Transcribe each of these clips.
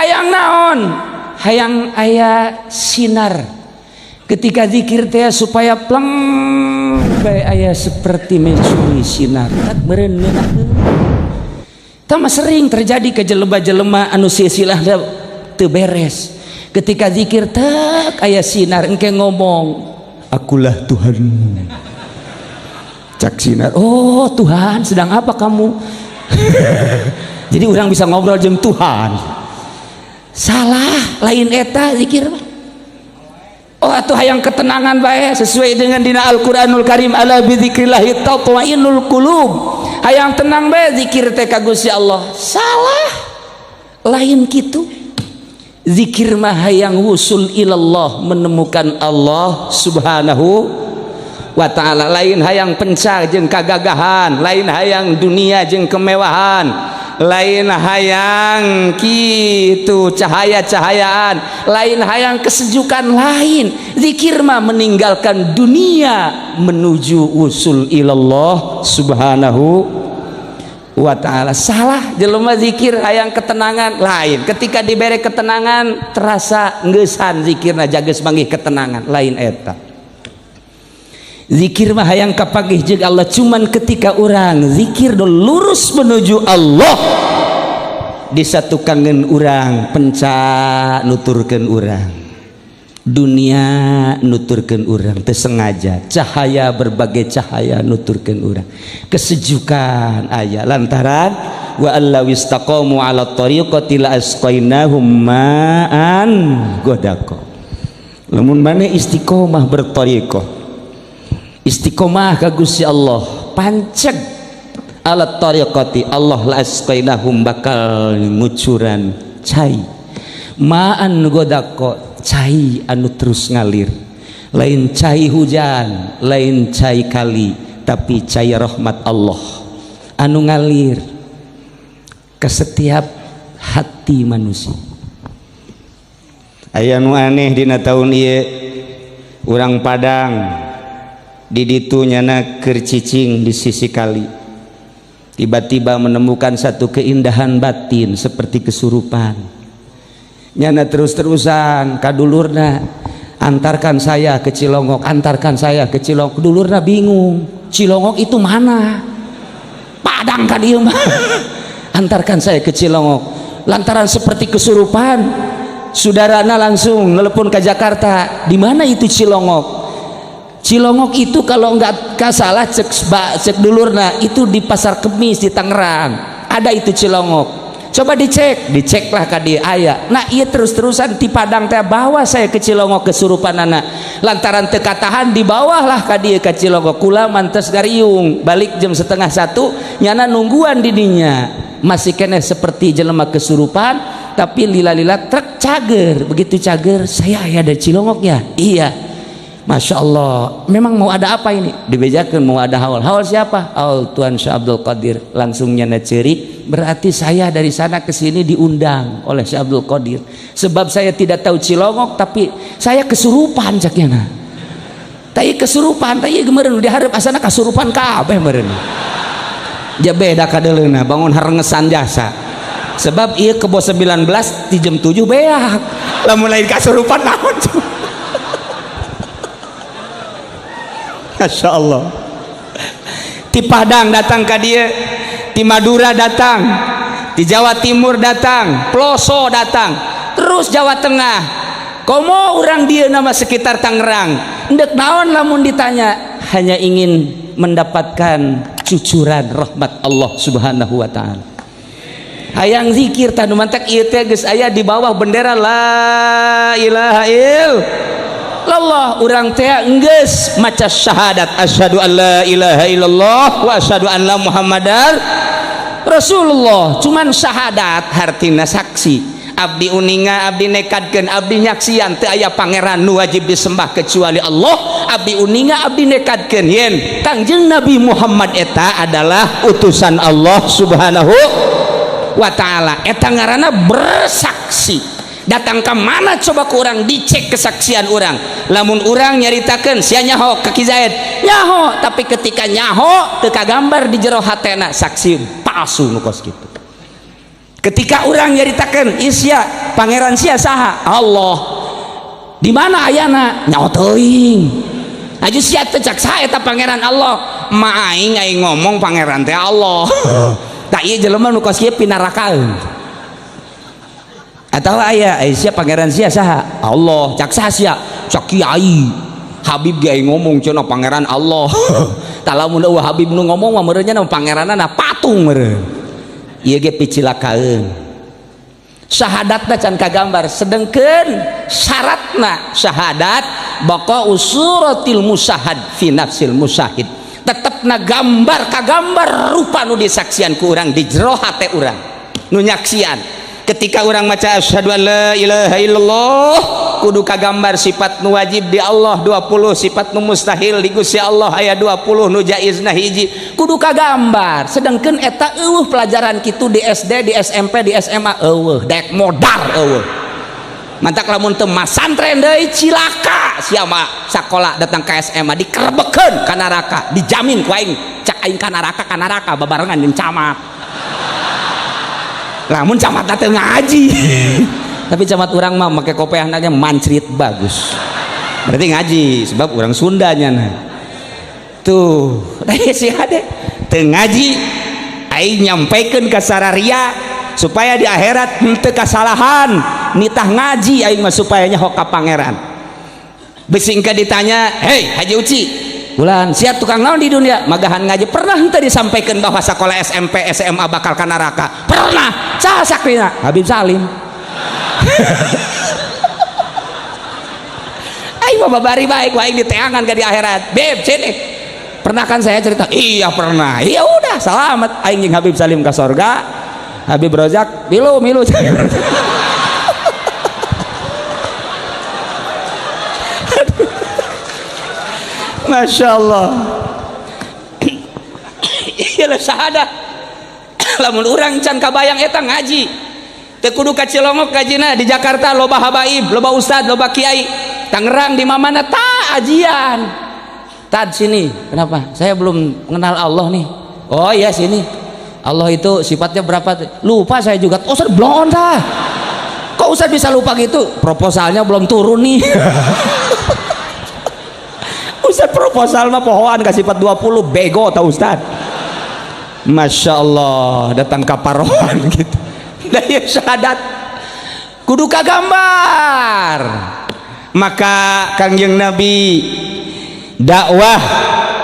Hayang naon? Hayang aya sinar ketika zikir teh supaya pleng bae aya seperti mencuri sinar. Tak meureun ngeunaheun. Tah sering terjadi ke jelema-jelema anu silsilah teu beres. Ketika zikir tak aya sinar engke ngomong, "Akulah Tuhanmu." Cak sinar, "Oh Tuhan, sedang apa kamu?" Jadi orang bisa ngobrol jeung Tuhan. Salah, lain eta zikir mah. Oh atuh hayang ketenangan bae sesuai dengan dina Al-Qur'anul Karim, ala bidzikrillah tatmainnul qulub. Hayang tenang bae zikir teh ka Gusti Allah. Salah. Lain kitu. Zikir mah hayang wusul ilallah, menemukan Allah Subhanahu wa ta'ala. Lain hayang penca jeung kagagahan, lain hayang dunia jeung kemewahan, lain hayang kitu cahaya-cahayaan, lain hayang kesejukan, lain. Zikir mah meninggalkan dunia menuju wusul ilallah Subhanahu wa ta'ala. Salah jelema zikir hayang ketenangan, lain. Ketika diberi ketenangan terasa ngeusan zikirna jageus manggih ketenangan, lain eta. Zikir mah hayang kapanggih jeung Allah. Cuman ketika orang zikir do lurus menuju Allah, disatukangeun urang penca nuturkeun urang, dunia nuturkeun urang teu sengaja, cahaya berbagai cahaya nuturkeun urang, kesejukan aya lantaran wa allaw istaqamu ala tariqati la asqainahum ma'an ghadaqa. Lamun maneh istiqomah bertariqah, istiqomah ka Gusti Allah, panceg ala tariqati Allah, la asqainahum bakal ngucuran cai ma'an ghadaqa, cai anu terus ngalir, lain cai hujan, lain cai kali, tapi cai rahmat Allah anu ngalir ke setiap hati manusia. Aya nu aneh dina tahun ieu, urang Padang di ditu nyana keur cicing di sisi kali, tiba-tiba menemukan satu keindahan batin seperti kesurupan. Nyana terus-terusan kadulurna, "Antarkan saya ke Cilongok, antarkan saya ke Cilongok." Dulurna bingung, "Cilongok itu mana? Padang kan ieu mah." "Antarkan saya ke Cilongok." Lantaran seperti kesurupan, saudarana langsung nelpon ke Jakarta, "Di mana itu Cilongok?" Cilongok itu kalau nggak salah cek cek dulurna itu di Pasar Kemis di Tangerang ada itu Cilongok. Coba dicek, diceklah ka dieu aya. Nah iya, terus-terusan di Padang teh, "Bawa saya ke Cilongok," kesurupan anak. Lantaran teu katahan, dibawalah ka dieu ka Cilongok. Kula mantes gariung balik jam 12.30, nyana nungguan didinya masih kene seperti jelema kesurupan, tapi lila-lila truk cager. Begitu cager, "Saya aya dari Cilongok ya?" "Iya." "Masya Allah, memang mau ada apa ini?" Dibejakan mau ada haul. "Haul siapa?" "Haul Tuan Syekh Abdul Qadir." Langsung nyana ceri, "Berarti saya dari sana ke sini diundang oleh Syekh Abdul Qadir. Sebab saya tidak tahu Cilongok, tapi saya kesurupan," cak nyana. Tai kesurupan, tai meureun dihareup asana kasurupan kabeh meureun. Ja beda kadeleuna bangun harengesan jasa. Sebab ieu kebo 19 di jam 7 beak. Lamun lain kasurupan naon? Masya Allah. Di Padang datang ke dia, di Madura datang, di Jawa Timur datang, Ploso datang, terus Jawa Tengah. Komo orang dia nama sekitar Tangerang. Ndek naon lamun ditanya, hanya ingin mendapatkan cucuran rahmat Allah Subhanahu wa taala. Hayang zikir tah nu mantak ieu teh geus aya di bawah bendera la ilaha illallah. Urang teh geus maca syahadat, asyhadu an la ilaha illallah wa asyhadu anna muhammadar Rasulullah. Cuman syahadat hartina saksi, abdi uninga, abdi nekadkeun, abdi nyaksian teu aya pangeran nu wajib disembah kecuali Allah. Abdi uninga, abdi nekadkeun yen Kangjeng Nabi Muhammad eta adalah utusan Allah Subhanahu wa taala. Eta ngaranna bersaksi. Datang ke mana coba ku urang dicek kesaksian orang. Lamun urang nyaritakeun sia nyaho ka Ki Zaid, nyaho, tapi ketika nyaho teu kagambar di jero hatena, saksi palsu nu kos kitu. Ketika orang nyaritakeun isya pangeran sia saha? Allah. Di mana ayana? Nyaho teuing. Aju sia teh cak saha eta pangeran Allah? Ma aing aing ngomong pangeran teh Allah. Tah ieu jelema nu kos kieu pinarakaeun. Atawa aya sia pangeran sia saha? Allah. Cak saha sia? Cak kiai. Habib ge aing ngomong cenah pangeran Allah. Tah lamun eueuh Habib nu ngomong mah meureun nya pangeranna patung meureun. Ieu ge picilakaeun. Syahadatna can kagambar, sedengkeun syaratna syahadat baqa usuratil musahad fi nafsil musahid. Tetepna gambar kagambar rupa nu disaksian ku urang di jero hate urang nu nyaksian. Ketika urang maca asyhadu an la ilaha illallah kudu kagambar sifat nu wajib di Allah 20, sifat nu mustahil di Gusti Allah aya 20, nu jaizna hiji, kudu kagambar. Sedengkeun eta eueuh pelajaran kitu di SD, di SMP, di SMA eueuh, daek modar eueuh. Mantak lamun teu masantren deui cilaka sia mah sakola datang ka SMA dikerebekeun ka neraka, dijamin ku aing, cak aing ka neraka babarengan jeung camat. Lamun camat teu ngaji. Tapi camat urang mah make kopeahna ge mancrit bagus. Berarti ngaji sebab urang Sunda nya nah. Tuh, da si hade teu ngaji aing nyampaikan ka sararia supaya di akhirat henteu kasalahan. Nitah ngaji aing mah supaya nyaho ka pangeran. Bisi engke ditanya, "Hei Haji Uci, bulan siap tukang naon di dunia?" Magahan ngaji. Pernah henteu disampaikan bahwa sekolah SMP SMA bakal ka neraka? Pernah. Saha sakrina? Habib Salim. Aing mah babari baik aing diteangan ka di akhirat. Beb sini. Pernah kan saya cerita? Iya pernah. Iya udah selamat aing jeung Habib Salim ka sorga. Habib Rozak milu milu. Masya Allah. Iyalah syahadah. Lamun urang can kabayang eta ngaji. Teu kudu ka Cilongok ngajina, di Jakarta loba habaib, loba ustad, loba kiai. Tangerang di mana-mana ta ajian. Tad sini, kenapa? Saya belum mengenal Allah nih. Oh iya sini. Allah itu sifatnya berapa? Lupa saya juga. Oh, Ustaz blon tah. Kok Ustaz bisa lupa gitu? Proposalnya belum turun nih. Ustaz proposal mah pohoan ka sifat 20 bego tau Ustaz. Masya Allah datang kaparohan gitu. Nah ya syahadat kudu kagambar. Maka Kangjeng Nabi dakwah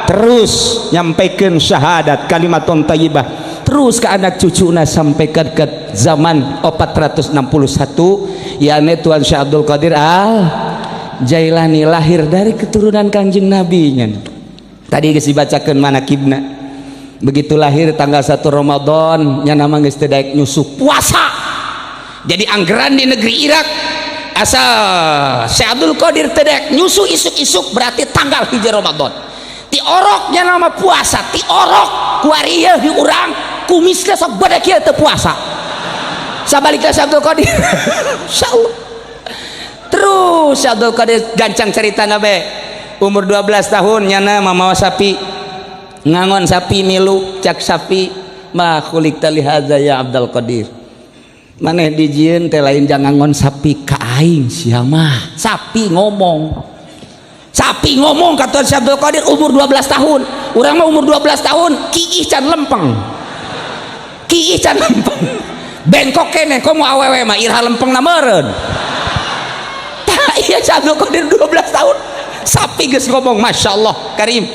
terus nyampaikan syahadat kalimatun thayyibah terus ke anak cucuna sampai ke zaman 461 yakni Tuan Syekh Abdul Qadir Al Jailani lahir dari keturunan Kangjeng Nabi nya. Tadi geus dibacakeun manakibna. Begitu lahir tanggal 1 Ramadan nya nama geus teu daek nyusu puasa. Jadi anggaran di negeri Irak asal Syekh Abdul Qadir teu daek nyusu isuk-isuk berarti tanggal 1 Ramadan. Ti orok nya nama puasa, ti orok kuari ieu di urang kumisna sok bade kieu teu puasa. Sabalikna Syekh Abdul Qadir. Insyaallah. Terus Syekh Abdul Qadir gancang cerita nabe umur 12 tahun nyana mamawa sapi ngangon sapi milu cak sapi ma khuliqta li hadza ya Abdul Qadir maneh dijieun teh lain jang ngangon sapi ka aing sia mah. Sapi ngomong kata Syekh Abdul Qadir umur 12 tahun. Urang mah umur 12 tahun kiih can lempeng, kiih can lempeng bengkok keneh komo awewe mah iraha lempeng na meureun. Iya Syekh Abdul Qadir 12 tahun sapi geus ngomong Masya Allah Karim.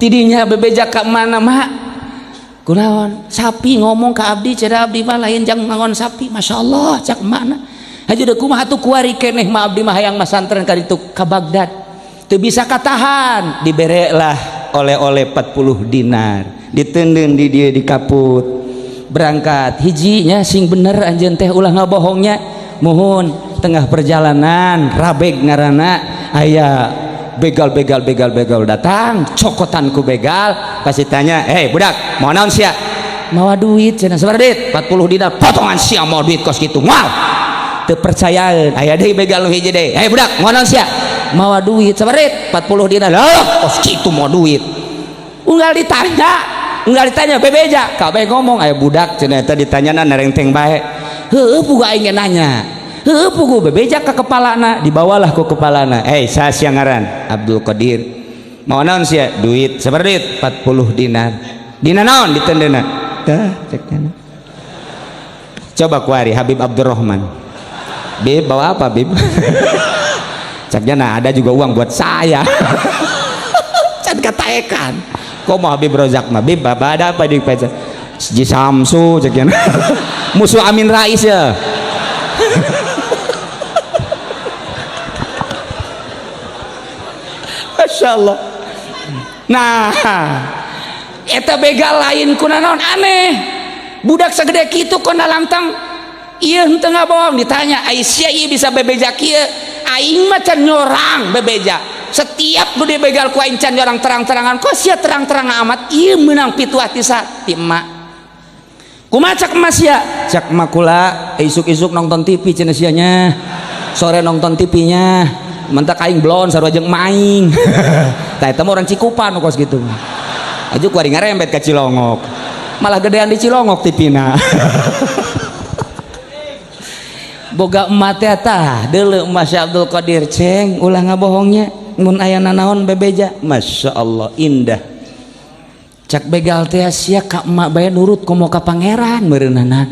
Tidinya bebeja ka mana mak kunaon sapi ngomong ka abdi cenah abdi mah lain jang ngangon sapi Masya Allah cak mana haji deuk kumaha atuh kuari keneh mah abdi mah hayang masantren ka ditu ka Baghdad teu bisa katahan diberelah oleh-oleh 40 dinar diteundeun di dieu di kaput berangkat hijinya sing bener anjeun teh ulah ngabohongnya mohon tengah perjalanan rabeg ngaranna aya begal begal begal begal datang cokotan ku begal pasti tanya, "Hei budak, mau naon sia?" "Mawa duit cenah." "Sabaraha duit?" 40 dinar. "Potongan sia mau duit kos kitu." Moal teu percayaan. Aya deui begal nu hiji deui, "Hei budak, mau naon sia?" "Mawa duit." "Sabaraha duit?" 40 dinar. "Lah kos kitu mau duit." Unggal ditanya Enggak ditanya bebeja, kabeh ngomong aya budak cenah eta ditanyana narengteng bae. Heueuh pugu aing ge nanya. Heueuh pugu bebeja ka kepalana, dibawalah ku kepalana. Eh, saha sia ngaran? Abdul Qadir. Mau naon sia? Duit. Sabaraha duit? 40 dinar. Dina naon ditendena? Tah, cek nya. Coba kuari Habib Abdurrahman. Bib, bawa apa, Bib? Caknya nah ada juga uang buat saya. Can kataekan. Kok mau Habib Rozak mah? Bib, bapak ada apa di pecah? Ji Samsu caknya. Musuh Amin Rais ya. Masya Allah. Nah, eta begal lain kuna naon aneh. Budak segede kitu kona lantang ieu henteu ngabohong ditanya, ai sia ieu bisa bebeja kieu? Aing mah can nyorang bebeja. Setiap nu dibegal ku aing can nyorang terang-terangan. Kok sia terang-terang amat ieu meunang pituah ti sa ti emak. Kumaha cak emak sia? Cak emak kula isuk-isuk nonton TV cenah sia nya. Sore nonton TV-nya. Mentak aing blon sarua jeung emak aing. Tah eta mah orang Cikupa nu kos kitu. Aju kuari ngarembet ka Cilongok. Malah gedean di Cilongok TV-na. Boga emak teh tah deuleu emak Syekh Abdul Qadir ceng ulah ngabohongnya mun aya nanaon bebeja. Masya Allah indah. Cak begal teh sia ka emak bae nurut komo ka pangeran meureunana.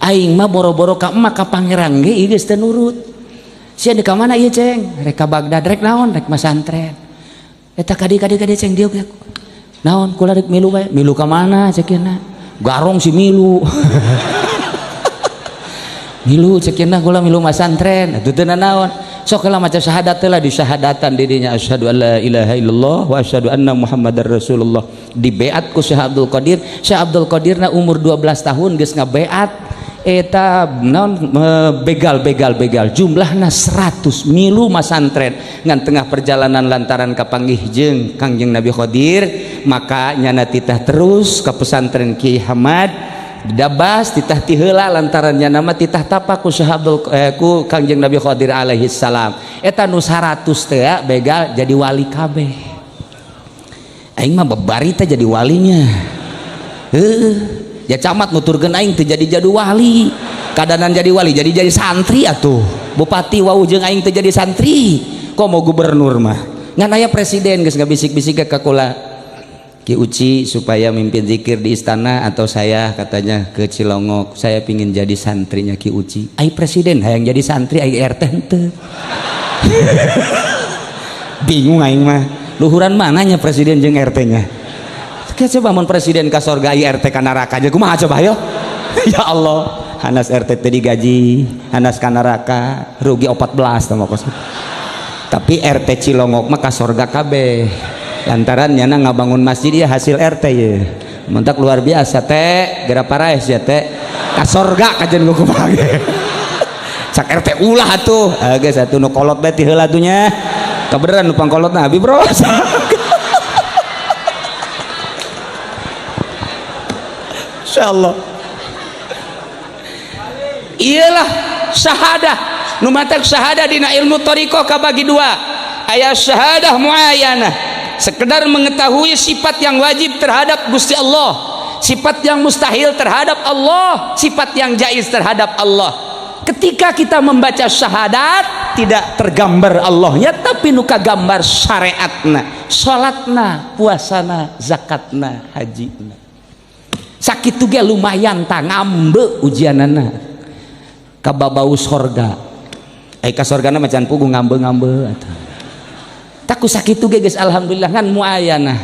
Aing mah boro-boro ka emak ka pangeran ge ieu geus teu nurut. Sia di ka mana ieu ceng? Rek ka Baghdad rek naon? Rek masantren. Eta kadi-kadi ceng dieu naon kula rek milu bae. Milu ka mana cek cenah? Garong si milu. Milu cek cenah kula milu masantren. Atuh teu naon? Sok heula maca syahadat teh lah disyahadatan di dinya asyhadu alla ilaha illallah wa asyhadu anna muhammadar rasulullah. Dibeat ku Syekh Abdul Qadir. Syekh Abdul Qadirna umur 12 tahun geus ngabeat eta naon begal begal begal jumlahna 100 milu masantren ngan tengah perjalanan lantaran kapanggih jeung Kangjeng Nabi Khadir maka nyana titah terus ka pesantren Ki Hamad dabas titah ti heula lantaran nyana mah titah tapak ku Syekh Abdul ku Kangjeng Nabi Khadir alaihi salam eta nu 100 teh begal jadi wali kabeh. Aing mah bebari teh jadi walinya. Heuh ya camat nuturkeun aing teu jadi jadi wali. Kadanan jadi wali jadi santri atuh. Bupati wau jeung aing teu jadi santri. Kok mau gubernur mah? Ngan aya presiden geus ngabisik-bisik ka kula. Ki Uci supaya mimpin zikir di istana atau saya katanya ke Cilongok, saya pingin jadi santrinya Ki Uci. Ai presiden hayang jadi santri ai RT henteu. Bingung aing mah. Luhuran mananya presiden jeung RT-nya? Coba mun presiden ka sorga ai RT ka neraka aja kumaha coba ayo. Ya Allah, hanas RT teu digaji, hanas ka neraka, rugi 14 tah kos. Tapi RT Cilongok mah ka sorga kabeh. Lantaran nyana ngabangun masjid ya hasil RT ye. Mentak luar biasa teh, geura paraes ya teh. Ka sorga kajen kumaha ge. Cak RT ulah atuh. Geus atuh nu kolot bae ti heula atuh nya. Kabeneran nu pangkolotna Habib Bro. Insyaallah. Iyalah syahadah. Nu matak syahadah dina ilmu thariqah kabagi dua. Aya syahadah muayyanah, sekedar mengetahui sifat yang wajib terhadap Gusti Allah, sifat yang mustahil terhadap Allah, sifat yang jaiz terhadap Allah. Ketika kita membaca syahadat tidak tergambar Allahnya tapi nu kagambar syariatna, salatna, puasana, zakatna, hajina. Sakitu ge lumayan ta ngambe ujianana kababau sorga. Ai ka sorgana mah can puguh ngambe-ngambe atuh. Taku sakitu ge geus alhamdulillah ngan muayanah.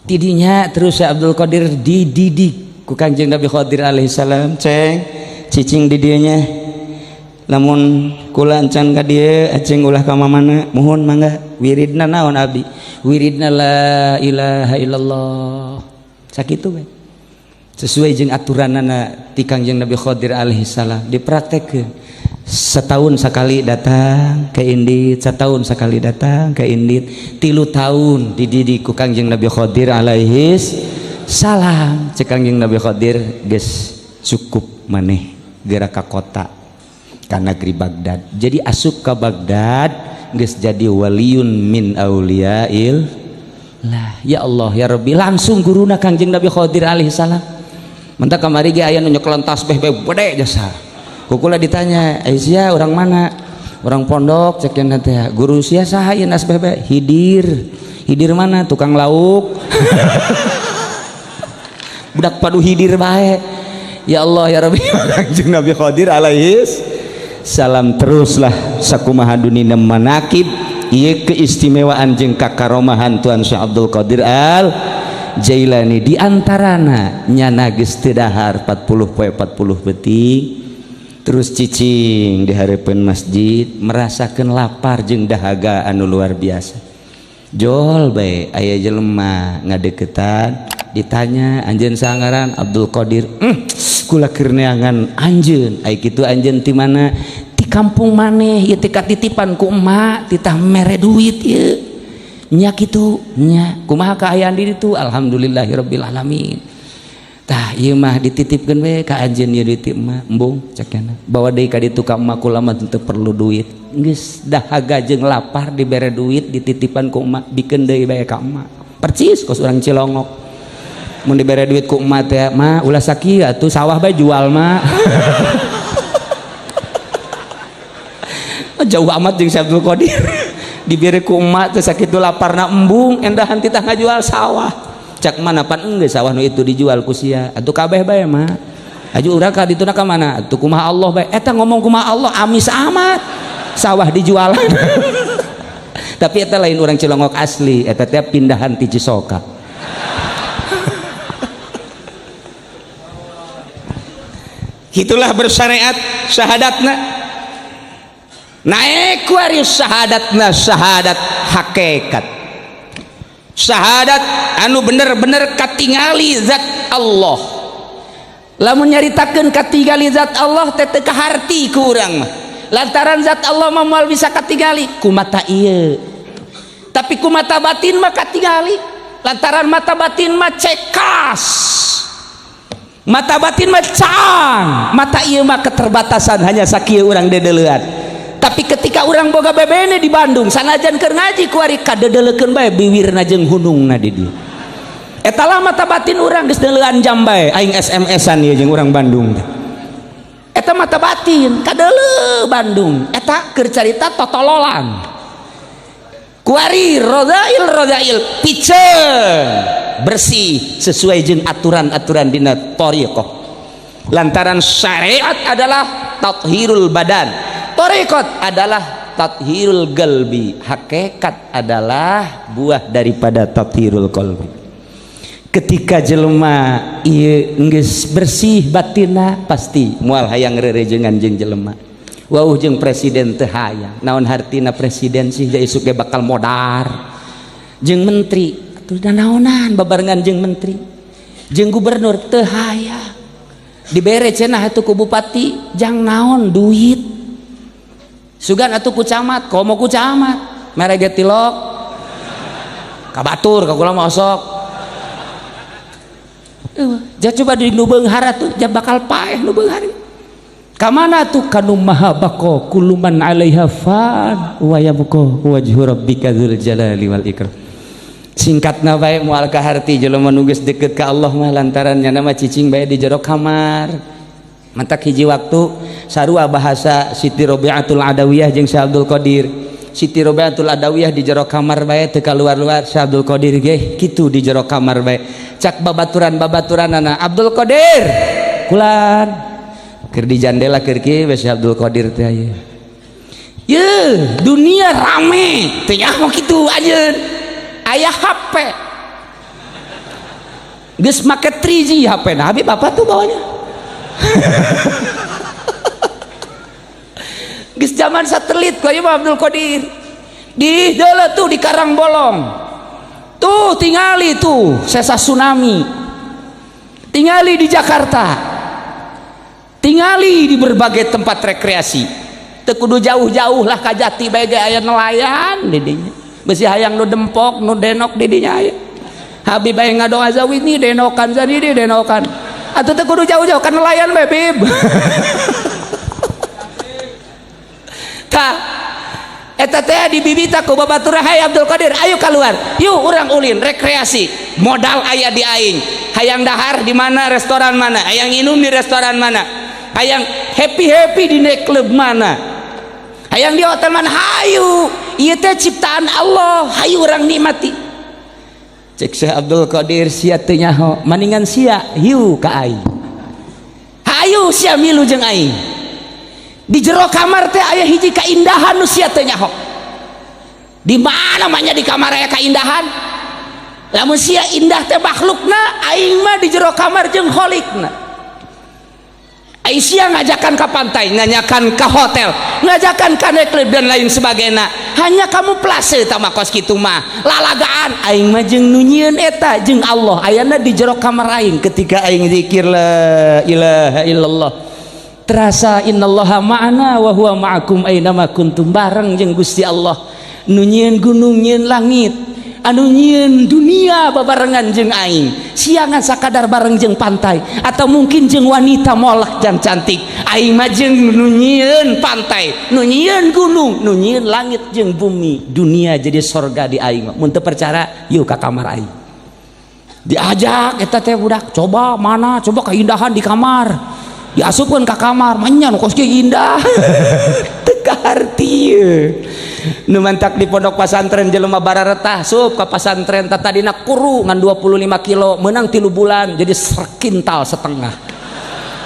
Tidinya terus Syekh Abdul Qadir dididik ku Kanjeng Nabi Khadir alaihi salam, ceng cicing di dieu nya. Lamun kula encan ka dieu aceng ulah ka mamana, muhun mangga wiridna naon abdi? Wiridna la ilaha illallah. Sakitu we. Sesuai jeung aturanana ti Kangjeng Nabi Khadir alaihi salam dipraktekkeun. Setahun sekali datang ke Indit, setahun sekali datang ke Indit, 3 tahun dididik ku Kangjeng Nabi Khadir alaihi salam. Cek Kangjeng Nabi Khadir geus cukup maneh geura ka kota ka negeri Baghdad. Jadi asup ka Baghdad geus jadi waliyun min auliail Lah ya Allah ya Rabbi, langsung guruna Kangjeng Nabi Khadir alaihi salam. Mentak kamari ge aya nu nyekelan tasbih bae gede jasa. Kukula ditanya, "Eh sia orang mana?" Orang pondok cek cenah teh. Guru sia saha ieu nasbeh bae? Hidir. Hidir mana? Tukang lauk. Budak padu hidir bae. Ya Allah ya Rabbi, Kangjeng Nabi Khadir alaihi salam teruslah sakumaha dunina manakib ieu keistimewaan jeung kakaromahan Tuan Syekh Abdul Qadir Al Jailani. Di antarana nyana geus teu dahar 40 poe 40 peuting terus cicing di hareupeun masjid merasakeun lapar jeung dahaga anu luar biasa. Jol bae aya jelema ngadeukeutan ditanya anjeun sangaran Abdul Qadir. Kula keur neangan anjeun. Ai kitu anjeun ti mana? Ti kampung maneh ieu teh katitipan ku emak titah mere duit ieu. Nya kitu nya kumaha kaayaan di ditu? Alhamdulillahirabbil alamin. Tah ieu mah dititipkeun we ka anjeun ieu duit ti emak. Embung cek cenah. Bawa deui ka ditu ka emak kula mah teu perlu duit. Geus dahaga jeung lapar dibere duit dititipan ku emak bikeun deui bae ka emak. Percis kos urang Cilongok. Mun dibere duit ku emak teh mah ulah sakieu atuh sawah bae jual mah. Jauh amat jeung Syekh Abdul Qadir. Dibere ku emak teh sakitu laparna embung endahan titah ngajual sawah. Cak mana pan enggeus sawah nu itu dijual ku sia. Atuh kabeh bae mah. Aju urang ka dituna ka mana? Atuh kumaha Allah bae. Eta ngomong kumaha Allah amis amat. Sawah dijualan. Tapi eta lain urang Cilongok asli, eta teh pindahan ti Cisoka. Itulah bersyariat syahadatna. Naik kuari syahadatna syahadat hakikat. Syahadat anu bener-bener katingali zat Allah. Lamun nyaritakeun katingali zat Allah teh teu kaharti ku urang mah. Lantaran zat Allah mah moal bisa katingali ku mata ieu. Tapi ku mata batin mah katingali. Lantaran mata batin mah cekas. Mata batin mah caang, mata ieu mah keterbatasan hanya sakieu urang dedeleuan. Tapi ketika urang boga bebene di Bandung sanajan keur ngaji kuari kadedeleukeun bae biwirna jeung hunungna di dieu. Eta lah mata batin urang geus deuleuan jam bae aing SMS-an ieu jeung urang Bandung teh. Eta mata batin kadeuleu Bandung. Eta keur carita totololan. Kuari rodail rodail piceun bersih sesuai jeung aturan-aturan dina thariqah. Lantaran syariat adalah tathirul badan, thariqat adalah tathirul qalbi, hakikat adalah buah daripada tathirul qalbi. Ketika jelema ieu geus bersih batinna pasti moal hayang rerejengan jeung jelema. Wauh jeung presiden teu hayang. Naon hartina presiden sih ja isuk ge bakal modar. Jeung menteri atuh da naonan babarengan jeung menteri. Jeung gubernur teu hayang. Dibere cenah atuh ku bupati jang naon duit. Sugan atuh ku camat, komo ku camat. Mere ge tilok ka batur ka kula mah osok. Ja coba di nu beunghar atuh ja bakal paeh nu beunghar. Ka mana tuh kanu maha baqo kullu man 'alaiha fan wa yabqa wajhu rabbika dzul jalali wal ikram. Singkatna bae moal kaharti jelema nu geus deket ka Allah mah lantaran nya mah cicing bae di jero kamar. Mantak hiji waktu sarua bahasa Siti Robiatul Adawiyah jeung Syekh Abdul Qadir. Siti Robiatul Adawiyah di jero kamar bae teu kaluar-luar, Syekh Abdul Qadir ge kitu di jero kamar bae. Cak babaturan-babaturanana Abdul Qadir kulan keur di jandela keur kieu we Syekh Abdul Qadir teh aya. Ye, dunia rame teh nyaho kitu anjeun. Aya HP. Geus make 3G HP na Habib apa tuh bawanya? Geus zaman satelit ku ieu Abdul Qadir. Di deuleu tuh di Karangbolong. Tuh tingali tuh sesa tsunami. Tingali di Jakarta. Tingali di berbagai tempat rekreasi. Teu kudu jauh-jauh lah ka Jati bae ge aya nelayan di dinya. Besi hayang nu dempok nu denok di dinya aya. Habib bae ngadoa zawini denokan zani denokan. Atuh teu kudu jauh-jauh ka nelayan bae Bib. Tah Eta teh dibibita ku babatur, "Hai Abdul Qadir, ayo keluar yuk, urang ulin rekreasi, modal aya di aing. Hayang dahar di mana, restoran mana? Hayang minum di restoran mana? Hayang happy happy di nightclub mana? Hayang di hotel mana? Hayu, ieu teh ciptaan Allah, hayu urang nikmati." Cek Syekh Abdul Qadir, "Sia teu nyaho, maningan sia hiu ka aing. Hayu sia milu jeung aing. Di jero kamar teh aya hiji kaindahan nu sia teu nyaho. Di mana mah nya di kamar aya kaindahan? Lamun sia indah teh makhlukna, aing mah di jero kamar jeung kholikna. Ai sia ngajakan ke pantai, ngajakan ke hotel, ngajakan ke nightclub dan lain sebagainya, hanya kamu plase tama kos kitu mah lalagaan. Aing mah jeung nu nyieun eta, jeung Allah ayana di jero kamar aing. Ketika aing zikir la ilaha illallah, terasa innallaha ma'ana wa huwa ma'akum ainama kuntum, bareng jeung Gusti Allah nu nyieun gunung, nyieun langit, anu nyieun dunia babarengan jeung aing. Sia ngan sakadar bareng jeung pantai atau mungkin jeung wanita molek dan cantik. Aing mah jeung nu nyieun pantai, nu nyieun gunung, nu nyieun langit jeung bumi. Dunia jadi sorga di aing. Mun teu percaya, yuk ka kamar aing." Diajak eta teh budak, coba mana, coba keindahan di kamar. Diasupkeun ka kamar, manya nu kos kieu indah. Teu kaharti. Nu mantak di pondok pasantren jelema bararetah sup ka pasantren, tadina kuru ngan 25 kilo, menang 3 bulan jadi sekintal setengah.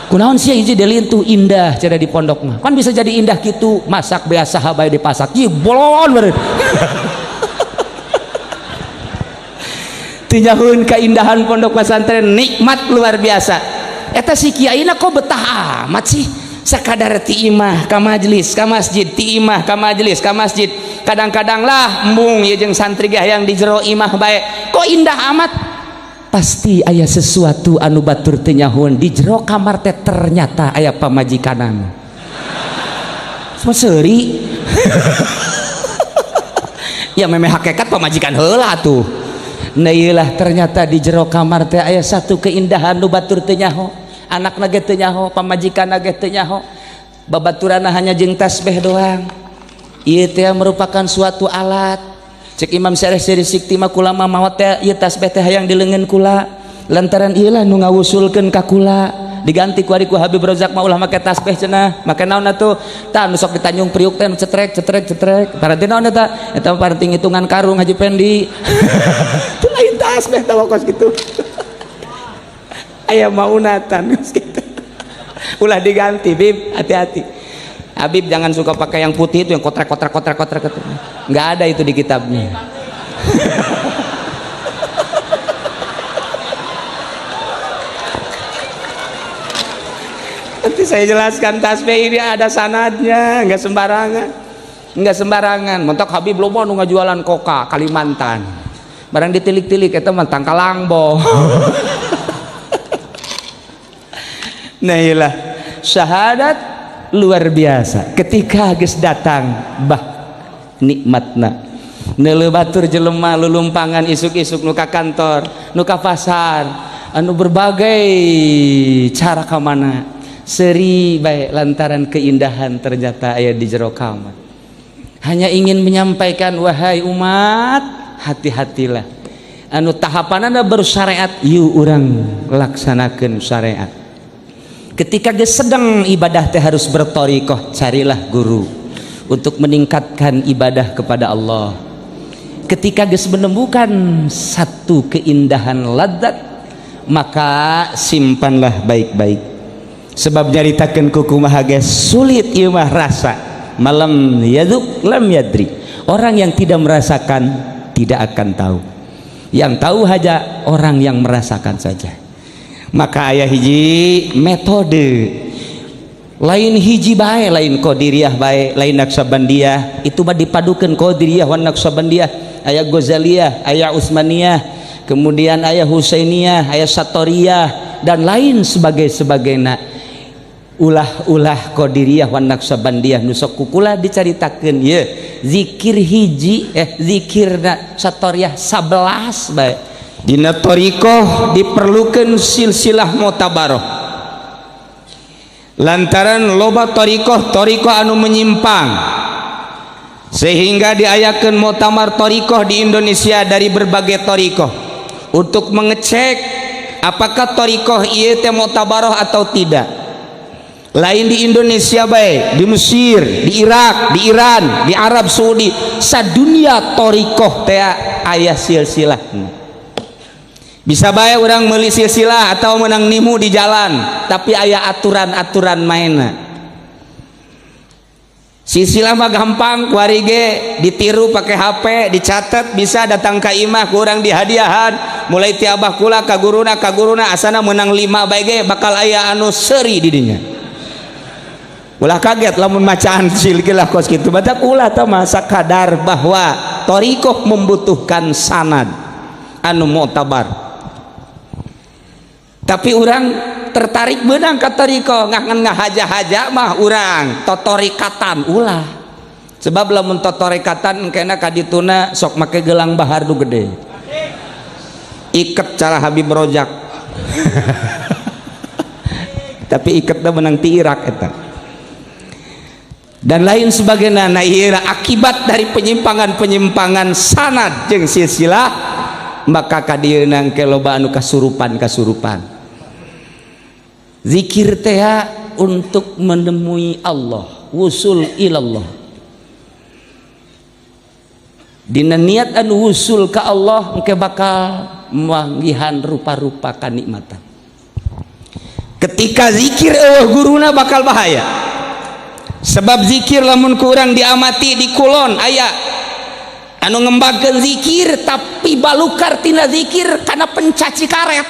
Kunaon sia hiji delintuh indah cara di pondok mah. Kan bisa jadi indah kitu, masak biasa bae dipasak. Ih bolon beureun. Tinjahun keindahan pondok pesantren, nikmat luar biasa. Eta si kiaina kok betah amat sih, sakadar ti imah ka majlis ka masjid, ti imah ka majlis ka masjid. Kadang-kadang lah embung ieu jeung santri ge hayang di jero imah bae, kok indah amat. Pasti aya sesuatu anu batur teu nyahoeun. Di jero kamar teh ternyata aya pamajikanan. Semua seuri ya, memeh hakikat pamajikan heula tuh. Nah iyalah, ternyata di jero kamar teh aya satu keindahan nu batur teu nyaho, anakna ge teu nyaho, pamajikanna ge teu nyaho, babaturanna hanya jeung tasbih doang. Ieu teh merupakan suatu alat. Cek Imam Syarif Siri Sikti mah, kula mah maot teh ieu tasbih teh hayang di leungeun kula, lantaran ieu lah nu ngawusulkeun ka kula. Diganti ku ari ku Habib Rozak mah, ulah make tasbih cenah, make naon atuh? Tah, nu sok di Tanjung Priuk teh nu cetrek cetrek cetrek, paranti naon eta? Eta paranti ngitungan karung Haji Pendi. Itu lain tasbih tah, kos kitu aya maunatan kos kitu. Ulah diganti, Bib, hati-hati. Habib jangan suka pakai yang putih itu, yang kotrek kotrek kotrek kotrek kotrek. Nggak ada itu di kitabnya. Nanti saya jelaskan, tasbih ini ada sanadnya, nggak sembarangan, nggak sembarangan. Mentok Habib loba nu ngajualan koka Kalimantan, barang ditilik-tilik eta mah tangkalangbo. Nah iyalah, syahadat luar biasa. Ketika geus datang, bah nikmatna. Neuleuh batur jelema lulumpangan isuk-isuk, nu ka kantor, nu ka pasar, anu berbagai cara ka mana, seri baik lantaran keindahan ternyata aya di jero kamar. Hanya ingin menyampaikan, wahai umat, hati-hatilah. Anu tahapanana bersyariat, yuk urang laksanakeun syariat. Ketika geus sedang ibadah teh harus bertorikoh, carilah guru untuk meningkatkan ibadah kepada Allah. Ketika geus menemukan satu keindahan ladzat, maka simpanlah baik-baik. Sebab nyaritakeun kumaha ge sulit, ieu mah rasa. Malam yadzuk lam yadri. Orang yang tidak merasakan tidak akan tahu. Yang tahu hanya orang yang merasakan saja. Maka aya hiji metode lain, hiji bae, lain Qadiriyah bae, lain Naqsabandiyah, itu mah dipadukeun Qadiriyah wan Naqsabandiyah. Aya Ghazaliyah, aya Utsmaniyah, kemudian aya Husainiyah, aya Satoriyah dan lain sebagai sebagainya. Ulah-ulah Qadiriyah wan Naqsabandiyah nu sok kukula dicaritakeun ye zikir hiji, zikirna Satoriyah 11 bae. Dina thariqah diperlukan silsilah mutabaroh, lantaran loba thariqah thariqah anu menyimpang. Sehingga diayakeun muktamar thariqah di Indonesia dari berbagai thariqah untuk mengecek apakah thariqah ieu teh muktabarah atau tidak. Lain di Indonesia bae, di Mesir, di Irak, di Iran, di Arab Saudi, sadunia thariqah teh aya silsilah. Bisa bae urang meuli silsilah atau menang nimu di jalan, tapi aya aturan-aturan mainna. Silsilah mah gampang, kuari ge ditiru pakai HP, dicatat, bisa datang ka imah kurang dihadiahan, mulai ti abah kula ka guruna ka guruna, asana menang 5 bae ge bakal aya anu seuri di dinya. Ulah kaget lamun macaan silsilah kos kitu, batak ulah tah masa kadar bahwa thariqah membutuhkan sanad anu muktabar. Tapi urang tertarik benang ka thariqah, ngan ngahaja-haja mah urang totorikatan ulah. Sebab lamun totorikatan engkena kadituna sok make gelang bahar nu gede. Iket cara Habib Rojak. Tapi iketna menang ti Irak eta. Dan lain sebagainya. Nah ieu akibat dari penyimpangan-penyimpangan sanad jeung silsilah, maka kadieuna engke loba anu kasurupan-kasurupan. Zikir teh untuk menemui Allah, wusul ilallah. Dina niat anu wusul ka Allah engke bakal manggihan rupa-rupa kanikmatan. Ketika zikir eueuh guruna bakal bahaya. Sebab zikir lamun kurang diamati di kulon aya anu ngembangkeun zikir tapi balukar tina zikir kana pencaci karet.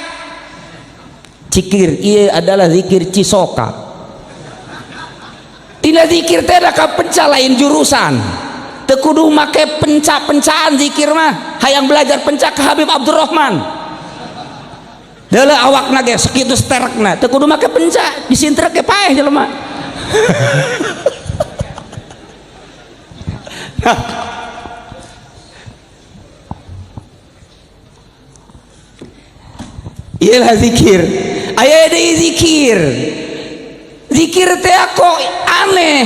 Cikir ieu adalah zikir cisoka. Tina zikir teh da ka penca lain jurusan. Teu kudu make penca-pencaan zikir mah. Hayang belajar penca ka Habib Abdurrahman. Deuleu awakna ge sakitu sterekna, teu kudu make penca, disintrek ge paeh jelema. Iyalah zikir. Aya deui zikir. Zikir teh kok aneh.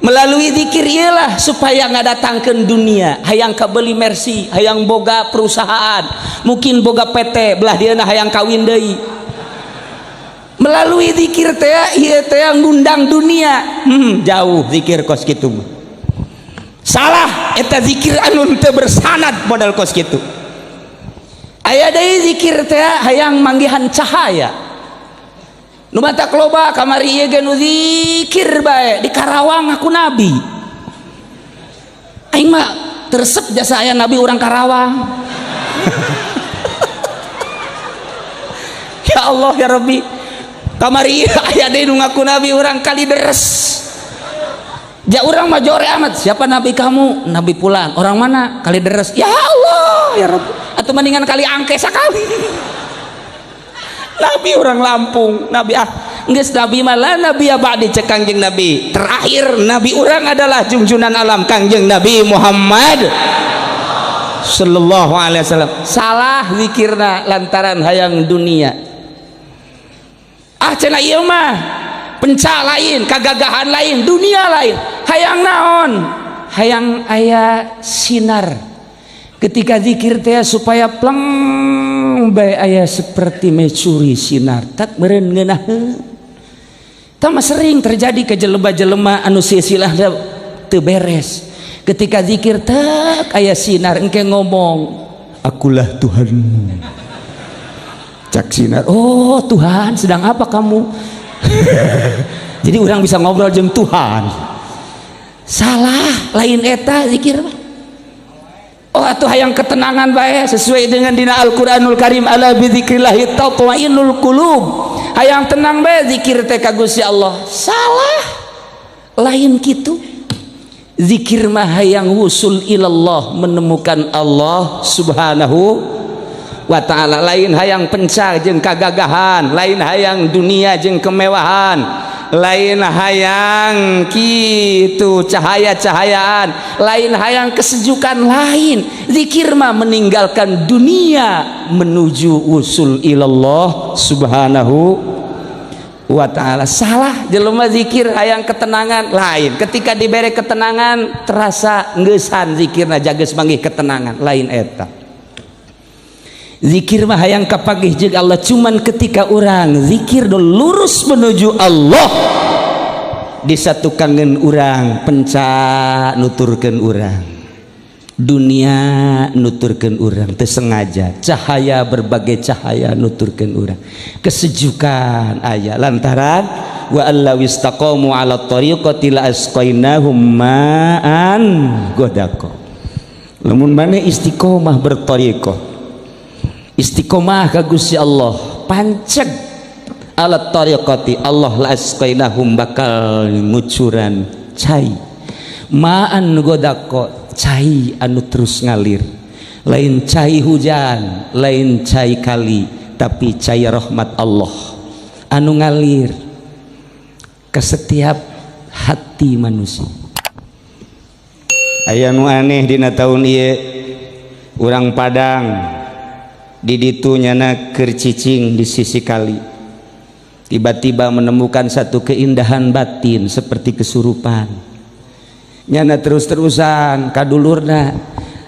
Melalui zikir iyalah supaya ngadatangkeun dunia, hayang kabeli Mercy, hayang boga perusahaan, mungkin boga PT, belah dieuna hayang kawin deui. Melalui zikir teh ieu teh ngundang dunia. Jauh zikir kos kitu mah. Salah eta zikir anu teu bersanad modal kos kitu. Aya deui zikir teh hayang manggihan cahaya. Nu matak loba kamari ieu ge nu zikir bae di Karawang aku nabi. Aing mah teresep jasa aya nabi urang Karawang. Ya Allah ya Rabbi. Kamari ieu aya deui nu ngaku nabi urang Kalideres. Ja urang mah jore amat, siapa nabi kamu? Nabi pulang. Orang mana? Kalideres. Ya Allah ya Rabbi. Atau mendingan kali angke sekali. Nabi orang Lampung, nabi ah geus nabi mah la nabi ba'di cek Kangjeng Nabi. Terakhir nabi urang adalah junjunan alam Kangjeng Nabi Muhammad sallallahu alaihi wasallam. Salah zikirna lantaran hayang dunia. Ah cenah ieu mah penca lain, kagagahan lain, dunia lain. Hayang naon? Hayang aya sinar. Ketika zikir teh supaya pleng bae aya seperti mencuri sinar. Tak meureun ngeunaheun. Tah mah sering terjadi ke jelema-jelema anu silsilah teu beres. Ketika zikir tak aya sinar engke ngomong, akulah Tuhanmu. Cak sinar, oh Tuhan sedang apa kamu? Jadi orang bisa ngobrol jeung Tuhan. Salah, lain eta zikir mah. Oh atuh hayang ketenangan bae sesuai dengan dina Al-Qur'anul Karim, ala bizikrillah tatmainnul qulub. Hayang tenang bae zikir teh ka Gusti Allah. Salah. Lain kitu. Zikir mah hayang wusul ilallah, menemukan Allah Subhanahu wa ta'ala. Lain hayang pencar jeung kagagahan, lain hayang dunia jeung kemewahan, lain hayang kitu cahaya-cahayaan, lain hayang kesejukan, lain. Zikir mah meninggalkan dunia menuju wusul ilallah Subhanahu wa ta'ala. Salah jelema zikir hayang ketenangan lain. Ketika diberi ketenangan terasa ngeusan zikirna jageus manggih ketenangan lain eta. Zikir mah hayang kapanggih jeung Allah, cuman ketika urang zikir do lurus menuju Allah disatukankeun urang penca nuturkeun urang dunia, nuturkeun urang teu sengaja cahaya, berbagai cahaya nuturkeun urang, kesejukan aya lantaran wa allaw istaqamu ala tariqati la asqainahum ma'an ghadaqa. Lamun maneh istiqomah bertariqah, istiqomah ka Gusti Allah, panceg ala tariqati Allah, la asqainahum bakal ngucuran cai ma'an ghadaqa, cai anu terus ngalir, lain cai hujan, lain cai kali, tapi cai rahmat Allah anu ngalir ke setiap hati manusia. Aya nu aneh dina tahun ieu, urang Padang di ditu nyana keur cicing di sisi kali, tiba-tiba menemukan satu keindahan batin seperti kesurupan. Nyana terus-terusan kadulurna,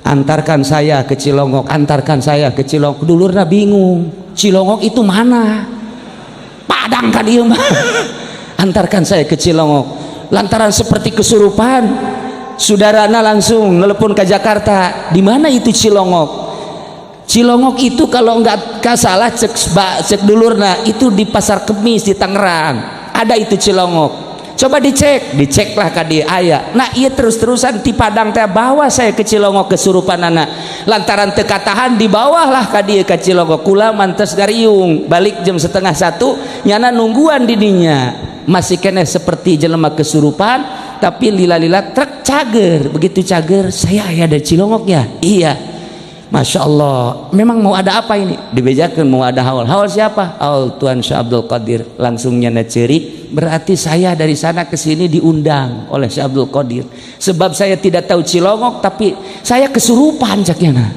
"Antarkan saya ke Cilongok, antarkan saya ke Cilongok." Dulurna bingung, Cilongok itu mana? Padang ka dieu mah. "Antarkan saya ke Cilongok." Lantaran seperti kesurupan, saudarana langsung nelpon ke Jakarta, "Di mana itu Cilongok?" Cilongok itu kalau nggak salah cek cek dulurna itu di Pasar Kemis di Tangerang ada itu Cilongok. Coba dicek, diceklah ka dieu aya. Nah, iya, terus-terusan di Padang teh, "Bawa saya ke Cilongok, kesurupan anak." Lantaran teu katahan dibawahlah ka dieu ka Cilongok. Kula mantes gariung balik jam 12.30, nyana nungguan didinya masih keneh seperti jelema kesurupan, tapi lila-lila truk cager. Begitu cager, "Saya aya dari Cilongok ya?" "Iya." "Masya Allah, memang mau ada apa ini?" Dibejakan mau ada haul. "Haul siapa?" "Haul Tuan Syekh Abdul Qadir." Langsung nyana ceri, "Berarti saya dari sana ke sini diundang oleh Syekh Abdul Qadir. Sebab saya tidak tahu Cilongok, tapi saya kesurupan," cak nyana.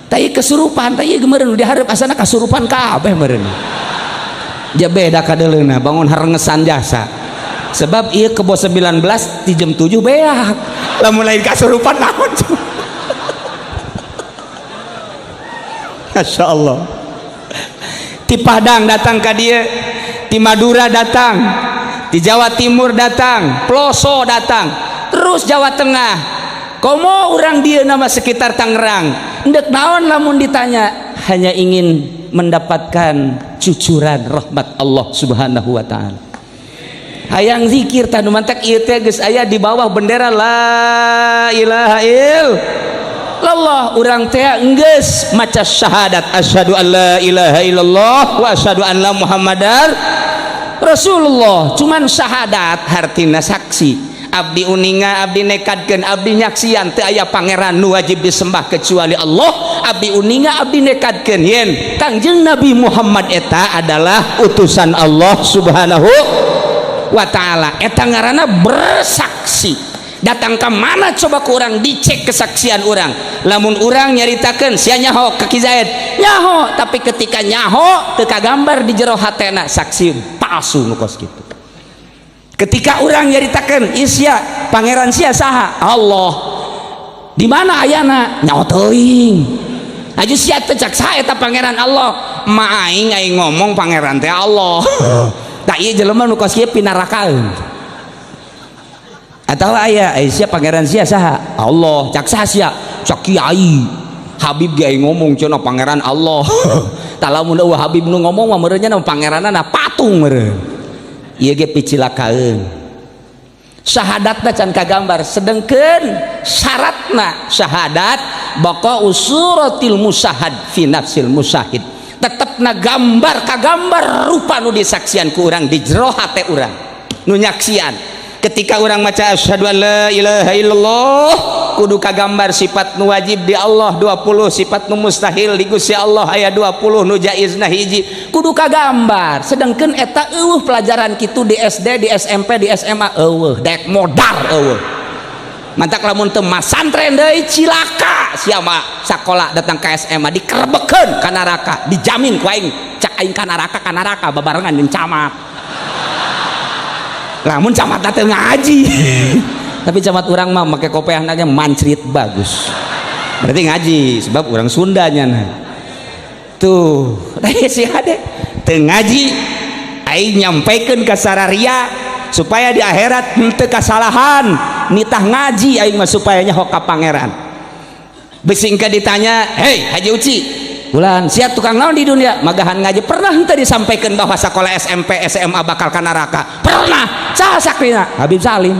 Tapi kesurupan, tapi meureun diharap asana kasurupan kabeh meureun. Dia beda kadeleuna bangun harengesan jasa. Sebab ieu kebo 19 di jam 7 beak. Lamun lain kasurupan naon? Masya Allah, di Padang datang ke dia, di Madura datang, di Jawa Timur datang, Ploso datang, terus Jawa Tengah, komo orang dia nama sekitar Tangerang. Ndek naon lamun ditanya, hanya ingin mendapatkan cucuran rahmat Allah Subhanahu wa ta'ala, hayang zikir. Tanu mantak ieu teh geus aya di bawah bendera la ilaha illallah. Urang teh enggeus maca syahadat, asyhadu an la ilaha illallah wa asyhadu anna Muhammadar Rasulullah. Cuman syahadat hartina saksi, abdi uninga, abdi nekadkeun, abdi nyaksian teu aya pangeran nu wajib disembah kecuali Allah. Abdi uninga, abdi nekadkeun yen Kangjeng Nabi Muhammad eta adalah utusan Allah Subhanahu wa ta'ala. Eta ngaranna bersaksi. Datang ke mana coba kurang dicek kesaksian orang. Lamun orang nyaritakan sia nyaho ka Ki Zaid, nyaho, tapi ketika nyaho teu kagambar di jero hatena, saksi palsu nu kos kitu. Ketika orang nyaritakan isya pangeran sia saha? Allah. Di mana ayana? Nyaho teuing. Aju sia teh cak saha eta pangeran Allah? Ma aing, aing ngomong pangeran teh Allah. Tak, ieu jelema nu kos kieu pinarakaeun. Atau aya, sia pangeran sia saha? Allah. Cak saha sia? Cak kiai Habib ge ngomong cenah pangeran Allah. Tah, lamun eueuh Habib nu ngomong mah meureun nya pangeranna patung meureun. Ieu ge picilakaeun, syahadatna can kagambar. Sedengkeun syaratna syahadat baqa usuratil musahad fi nafsil musahid, tetepna gambar kagambar rupa nu disaksian ku urang di jero hate urang nu nyaksian. Ketika orang maca asyhadu an la ilaha illallah, kudu kagambar sifat nu wajib di Allah 20, sifat nu mustahil di Gusti Allah aya 20, nu jaizna hiji, kudu kagambar. Sedangkan eta eueuh pelajaran kitu di SD, di SMP, di SMA eueuh, dek modar eueuh. Mantak lamun teu masantren deui cilaka sia mah. Sakola datang ke SMA dikerebekeun ka neraka, dijamin ku aing. Cak aing ka neraka, ka neraka babarengan jeung camat. Lamun camat teh ngaji. Tapi camat urang mah make kopeahna ge mancrit bagus. Berarti ngaji sebab urang Sunda nya. Tuh, si hade teu ngaji aing nyampaikan ka sararia supaya di akhirat henteu kasalahan nitah ngaji aing mah supaya nyaho ka pangeran. Bisi engke ditanya, "Hei Haji Uci, bulan siap tukang naon di dunia?" Magahan ngaji. Pernah henteu disampaikan bahwa sekolah SMP SMA bakal ka neraka? Pernah. Saha sakrina? Habib Salim.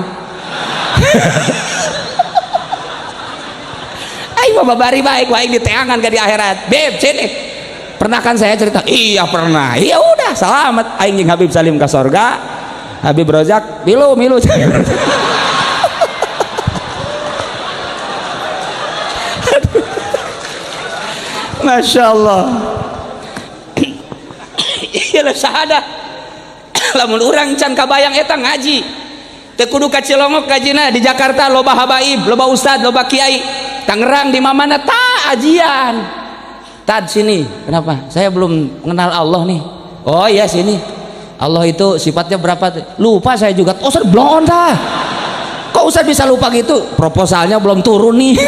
Aing mah babari baik aing diteangan ka di akhirat. Beb sini. Pernah kan saya cerita? Iya pernah. Iya udah selamat aing jeung Habib Salim ka sorga. Habib Rozak milu milu. Masya Allah. Iyalah syahadah. Lamun urang can kabayang eta ngaji. Teu kudu ka Cilongok ngajina, di Jakarta loba habaib, loba ustad, loba kiai. Tangerang di mana-mana ta ajian. Tad sini, kenapa? Saya belum mengenal Allah nih. Oh iya sini. Allah itu sifatnya berapa? Lupa saya juga. Oh, Ustaz belum dah. Kok Ustaz bisa lupa gitu? Proposalnya belum turun nih.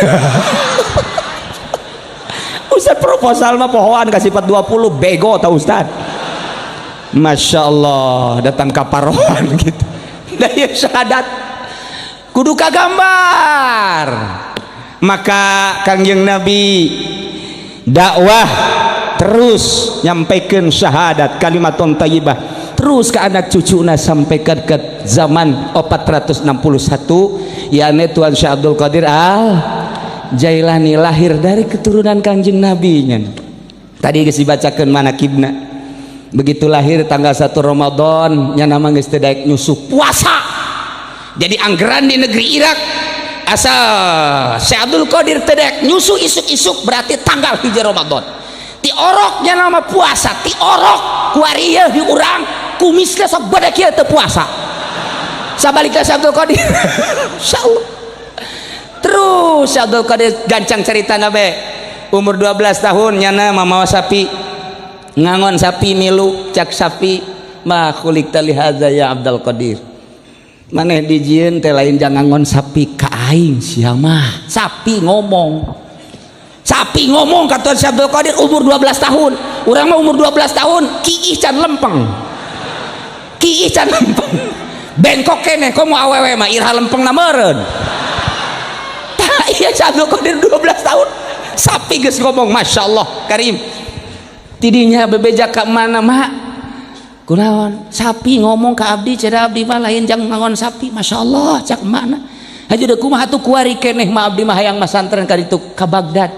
Ustaz proposal mah pohoan kasih sifat 20 bego tau Ustaz. Masya Allah datang kaparohan gitu. Nah ya syahadat kudu kagambar. Maka Kangjeng Nabi dakwah terus nyampaikan syahadat kalimatun thayyibah terus ke anak cucuna sampai ke zaman 461 yakni Tuan Syekh Abdul Qadir Al Jailani lahir dari keturunan Kangjeng Nabi nya. Tadi geus dibacakeun manakibna. Begitu lahir tanggal 1 Ramadan nya nama geus teu daek nyusu puasa. Jadi anggeran di negeri Irak asal Syekh Abdul Qadir teu daek nyusu isuk-isuk berarti tanggal 1 Ramadan. Ti oroknya nama puasa, ti orok kuari ieu di urang kumisna sok gede kieu teu puasa. Sabalikna Syekh Abdul Qadir. Insyaallah. Terus Syekh Abdul Qadir gancang cerita nabe. Umur 12 tahun nyana mamawa sapi. Ngangon sapi milu cak sapi ma khuliqta li hadza ya Abdul Qadir. Maneh dijieun teh lain jang ngangon sapi ka aing sia mah. Sapi ngomong. Sapi ngomong kata Syekh Abdul Qadir umur 12 tahun. Urang mah umur 12 tahun kiih can lempeng. Kiih can lempeng. Bengkok keneh komo awewe mah iraha lempengna meureun. Tah ieu Syekh Abdul Qadir 12 tahun. Sapi geus ngomong Masya Allah Karim. Tidinya bebeja ka mana mak? Kunaon? Sapi ngomong ka abdi cenah abdi mah lain jang ngangon sapi. Masya Allah cak mana? Haji deui kumaha atuh kuari keneh mah abdi mah hayang masantren ka ditu ka Baghdad.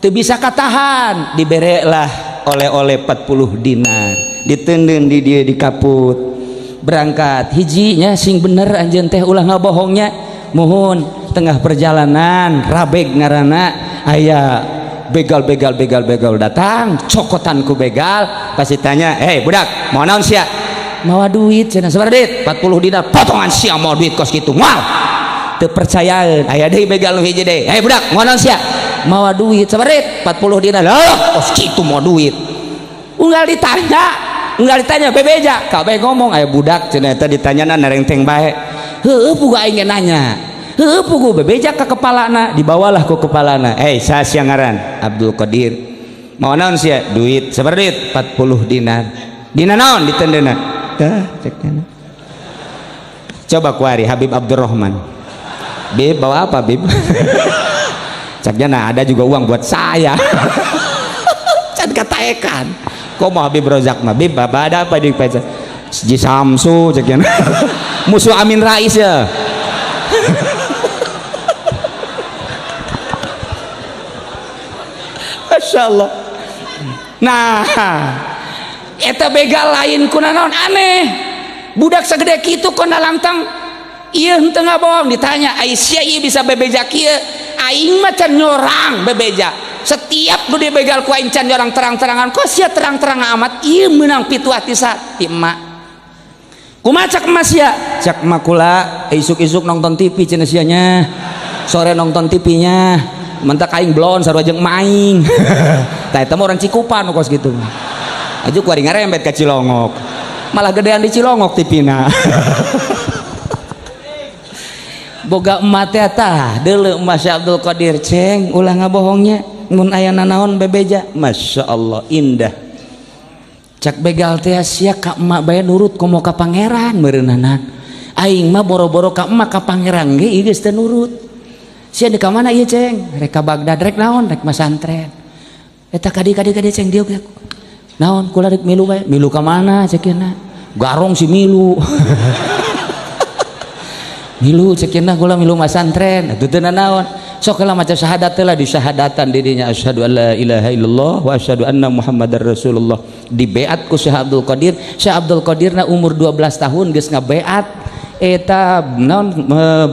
Teu bisa katahan, diberelah oleh-oleh 40 dinar. Diteundeun di dieu di kaput. Berangkat hijinya sing bener anjeun teh ulah ngabohongnya. Muhun tengah perjalanan rabeg ngaranna aya begal begal begal begal datang cokotan ku begal pasti tanya, "Hei budak, mau naon sia?" Mawa duit cenah. Sabaraha duit? 40 dinar. Potongan sia mau duit kos kitu. Moal. Teu percayaan. Aya deui begal nu hiji deui. "Hei budak, mau naon sia?" Mawa duit. Sabaraha duit? 40 dinar. Lah, kos kitu mau duit. Unggal ditanya bebeja, kabeh ngomong aya budak cenah eta ditanyana narengteng bae. Heueuh pugu aing ge nanya. Heueuh pugu bebeja ka kepalana, dibawalah ku kepalana. "Hei, saha sia ngaran?" Abdul Qadir. Mau naon sia? Duit. Sabaraha duit? 40 dinar. Dina naon ditendeuna? Tah, cek nya. Coba kuari Habib Abdurrahman. Bib, bawa apa, Bib? Caknya nah ada juga uang buat saya. Can kataekan. Kok mau Habib Rozak mah? Bib, bapak ada apa di pecah? Ji Samsu ceknya. Musuh Amin Rais ya. Masya Allah. Nah, eta begal lain kuna naon aneh. Budak segede kitu kona lantang ieu henteu ngabohong ditanya, "Ai sia ieu bisa bebeja kieu?" Aing mah can nyorang bebeja. Setiap nu dibegal ku aing can nyorang terang-terangan. Kok sia terang-terang amat ieu meunang pituah ti sa ti emak. Kumaha cak emak sia? Cak emak kula isuk-isuk nonton TV cenah sia nya. Sore nonton TV-nya. Mentak aing blon sarua jeung emak aing. Tah eta mah orang Cikupa nu kos kitu. Aju kuari ngarembet ka Cilongok. Malah gedean di Cilongok TV-na. Boga emak teh tah deuleu emak Syekh Abdul Qadir, ceng ulah ngabohongnya mun aya nanaon bebeja. Masya Allah indah. Cak begal teh sia ka emak bae nurut komo ka pangeran meureunana. Aing mah boro-boro ka emak, ka pangeran ge ieu geus teu nurut. Sia di ka mana ieu, ceng? Rek ka Baghdad. Rek naon? Rek masantren. Eta kadi kadi kadi, ceng, dieu naon? Kula rek milu bae. Milu ka mana cek? Garong si milu. Milu cek kula milu masantren atuh teu naon. Sok lah maca syahadat lah, di syahadatan didinya, asyhadu an la ilaha illallah wa asyhadu anna muhammadar rasulullah. Dibeat ku Syekh Abdul Qadir. Syekh Abdul Qadir na umur 12 tahun geus ngabeat eta naon,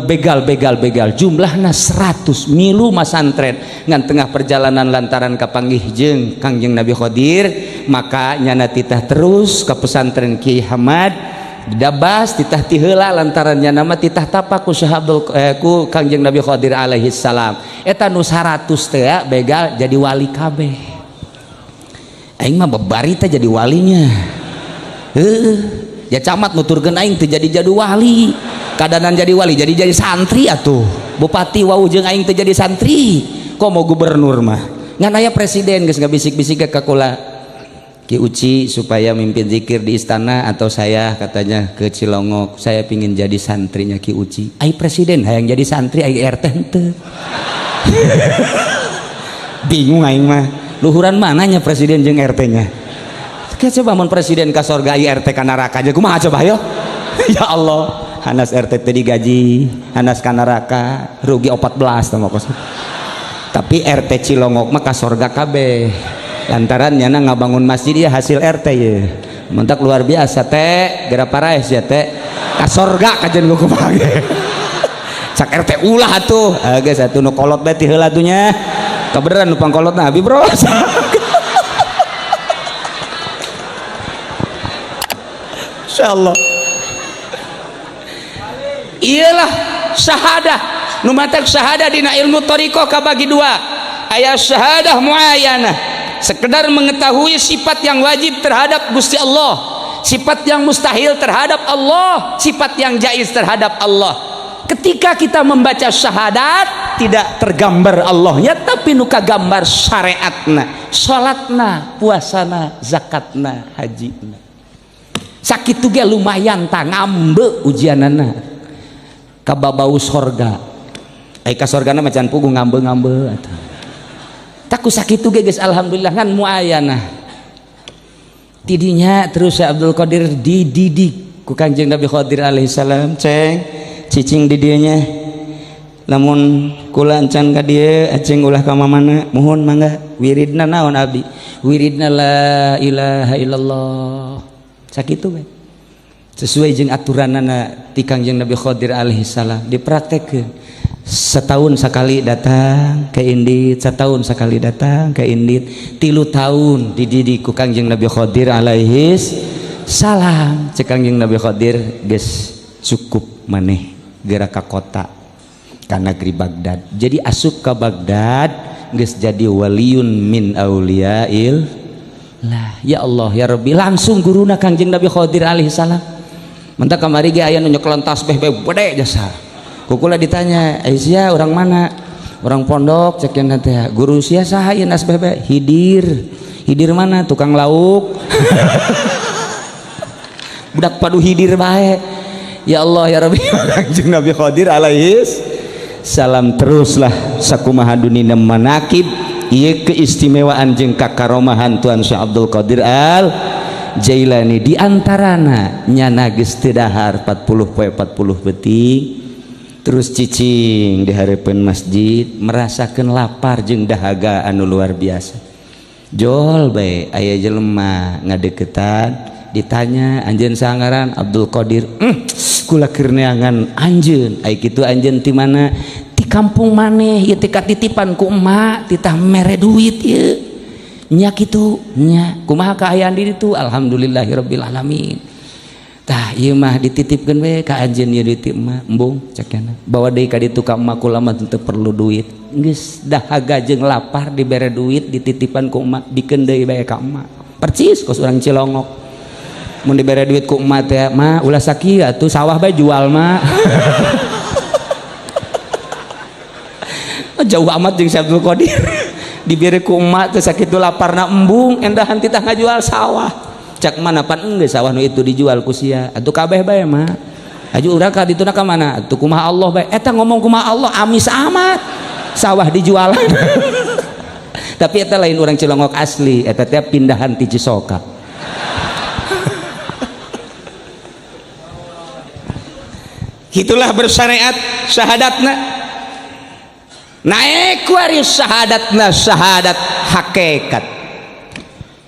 begal begal begal jumlahna 100 milu masantren. Ngan tengah perjalanan lantaran kapanggih jeung Kangjeng Nabi Khadir, maka nyana titah terus ke pesantren Kiai Hamad Dabas, titah ti heula lantaran nyana mah titah tapak ku Syekh Abdul ku Kangjeng Nabi Khadir alaihi salam. Eta nu 100 teh begal jadi wali kabeh. Aing mah babari teh jadi walinya. Heuh, ya camat nuturkeun aing teu jadi jadi wali. Kadanan jadi wali jadi santri atuh. Bupati wau jeung aing teu jadi santri. Kok mau gubernur mah. Ngan aya presiden geus ngabisik-bisik ka kula, Ki Uci supaya mimpin zikir di istana atau saya katanya ke Cilongok, saya pingin jadi santrinya Ki Uci. Ai presiden hayang jadi santri, ai RT henteu. Bingung aing mah, luhuran mananya presiden jeung RT nya? Coba mun presiden ka sorga, ai RT ka neraka aja kumaha coba? Ayo ya Allah, hanas RT teh digaji, hanas ka neraka rugi 14 tah kos. Tapi RT Cilongok mah ka sorga kabeh lantaran nyana ngabangun masjid ya hasil RT ya. Mentak luar biasa teh geura paraes ya teh ka sorga kajen ku kumaha. Cak RT ulah atuh. Ah geus atuh, nu kolot bae ti heula atuh nya. Kebeneran nu pangkolot Nabi bro. Insyaallah iyalah syahadah. Nu matak syahadah dina ilmu thariqah kabagi dua. Aya syahadah muayyanah, sekedar mengetahui sifat yang wajib terhadap Gusti Allah, sifat yang mustahil terhadap Allah, sifat yang jaiz terhadap Allah. Ketika kita membaca syahadat tidak tergambar Allahnya, tapi nu kagambar syariatna, salatna, puasana, zakatna, hajina. Sakitu ge lumayan ta ngambe ujianana kababau sorga. Ai ka sorgana macan puguh ngambe-ngambe atuh. Taku sakitu ge geus alhamdulillah. Ngan muayanah tidinya terus Syekh Abdul Qadir dididik ku Kanjeng Nabi Khadir alaihi salam, ceng cicing di dieu nya, lamun kula encan ka dieu aceng ulah ka mamana. Muhun mangga. Wiridna naon abdi? Wiridna la ilaha illallah. Sakitu we sesuai jeung aturanana ti Kangjeng Nabi Khadir alaihi salam. Dipraktekkeun, setahun sekali datang ke Indit, setahun sekali datang ke Indit, 3 tahun dididik ku Kangjeng Nabi Khadir alaihi salam. Cek Kangjeng Nabi Khadir, geus cukup maneh, geura ka kota, ka negeri Baghdad. Jadi asup ka Baghdad geus jadi waliyun min auliyail lah. Ya Allah ya Rabbi, langsung guruna Kangjeng Nabi Khadir alaihi salam. Mentak kamari ge aya nu nyekelan tasbih bae gede jasa. Kukula ditanya, "Aisyah orang mana?" "Orang pondok," cek teh. "Guru sia saha ieu nasbeh bae?" "Hidir." "Hidir mana?" "Tukang lauk." Budak padu hidir bae. Ya Allah ya Rabbi, Kangjeng Nabi Khadir alaihi salam teruslah sakumaha dunina manakib ieu keistimewaan jeung kakaromahan Tuan Syekh Abdul Qadir Al Jailani. Di antarana nyana geus teu dahar 40 poe 40 peuting, terus cicing di hareupeun masjid merasakeun lapar jeung dahaga anu luar biasa. Jol bae aya jelema ngadeukeutan, ditanya, "Anjeun sangaran?" "Abdul Qadir." Kula keur neangan anjeun." "Ai kitu, anjeun ti mana?" "Ti kampung maneh ieu teh, katitipan ku emak, titah mere duit ieu." "Nya kitu nya, kumaha kaayaan di ditu?" "Alhamdulillahirabbil alamin." "Tah ieu mah dititipkeun we ka anjeun ieu duit emak." "Embung," cek, "bawa deui ka ditu ka emak, kula mah teu perlu duit." Geus dahaga jeung lapar dibere duit dititipan ku emak, bikeun deui bae ka emak. Percis kos urang Cilongok, mun dibere duit ku emak teh, "Mah, ulah sakieu atuh, sawah bae jual mah." Jauh amat jeung Syekh Abdul Qadir. Dibere ku emak teh sakitu laparna embung endahan titah ngajual sawah. Cak mana pan enggeus sawah nu itu dijual ku sia. Atuh kabeh bae mah. Aju urang ka dituna ka mana? Atuh kumaha Allah bae. Eta ngomong kumaha Allah amis amat. Sawah dijualan. Tapi eta lain urang Cilongok asli, eta teh pindahan ti Cisoka. Itulah bersyariat syahadatna. Naik kuari syahadatna syahadat hakikat.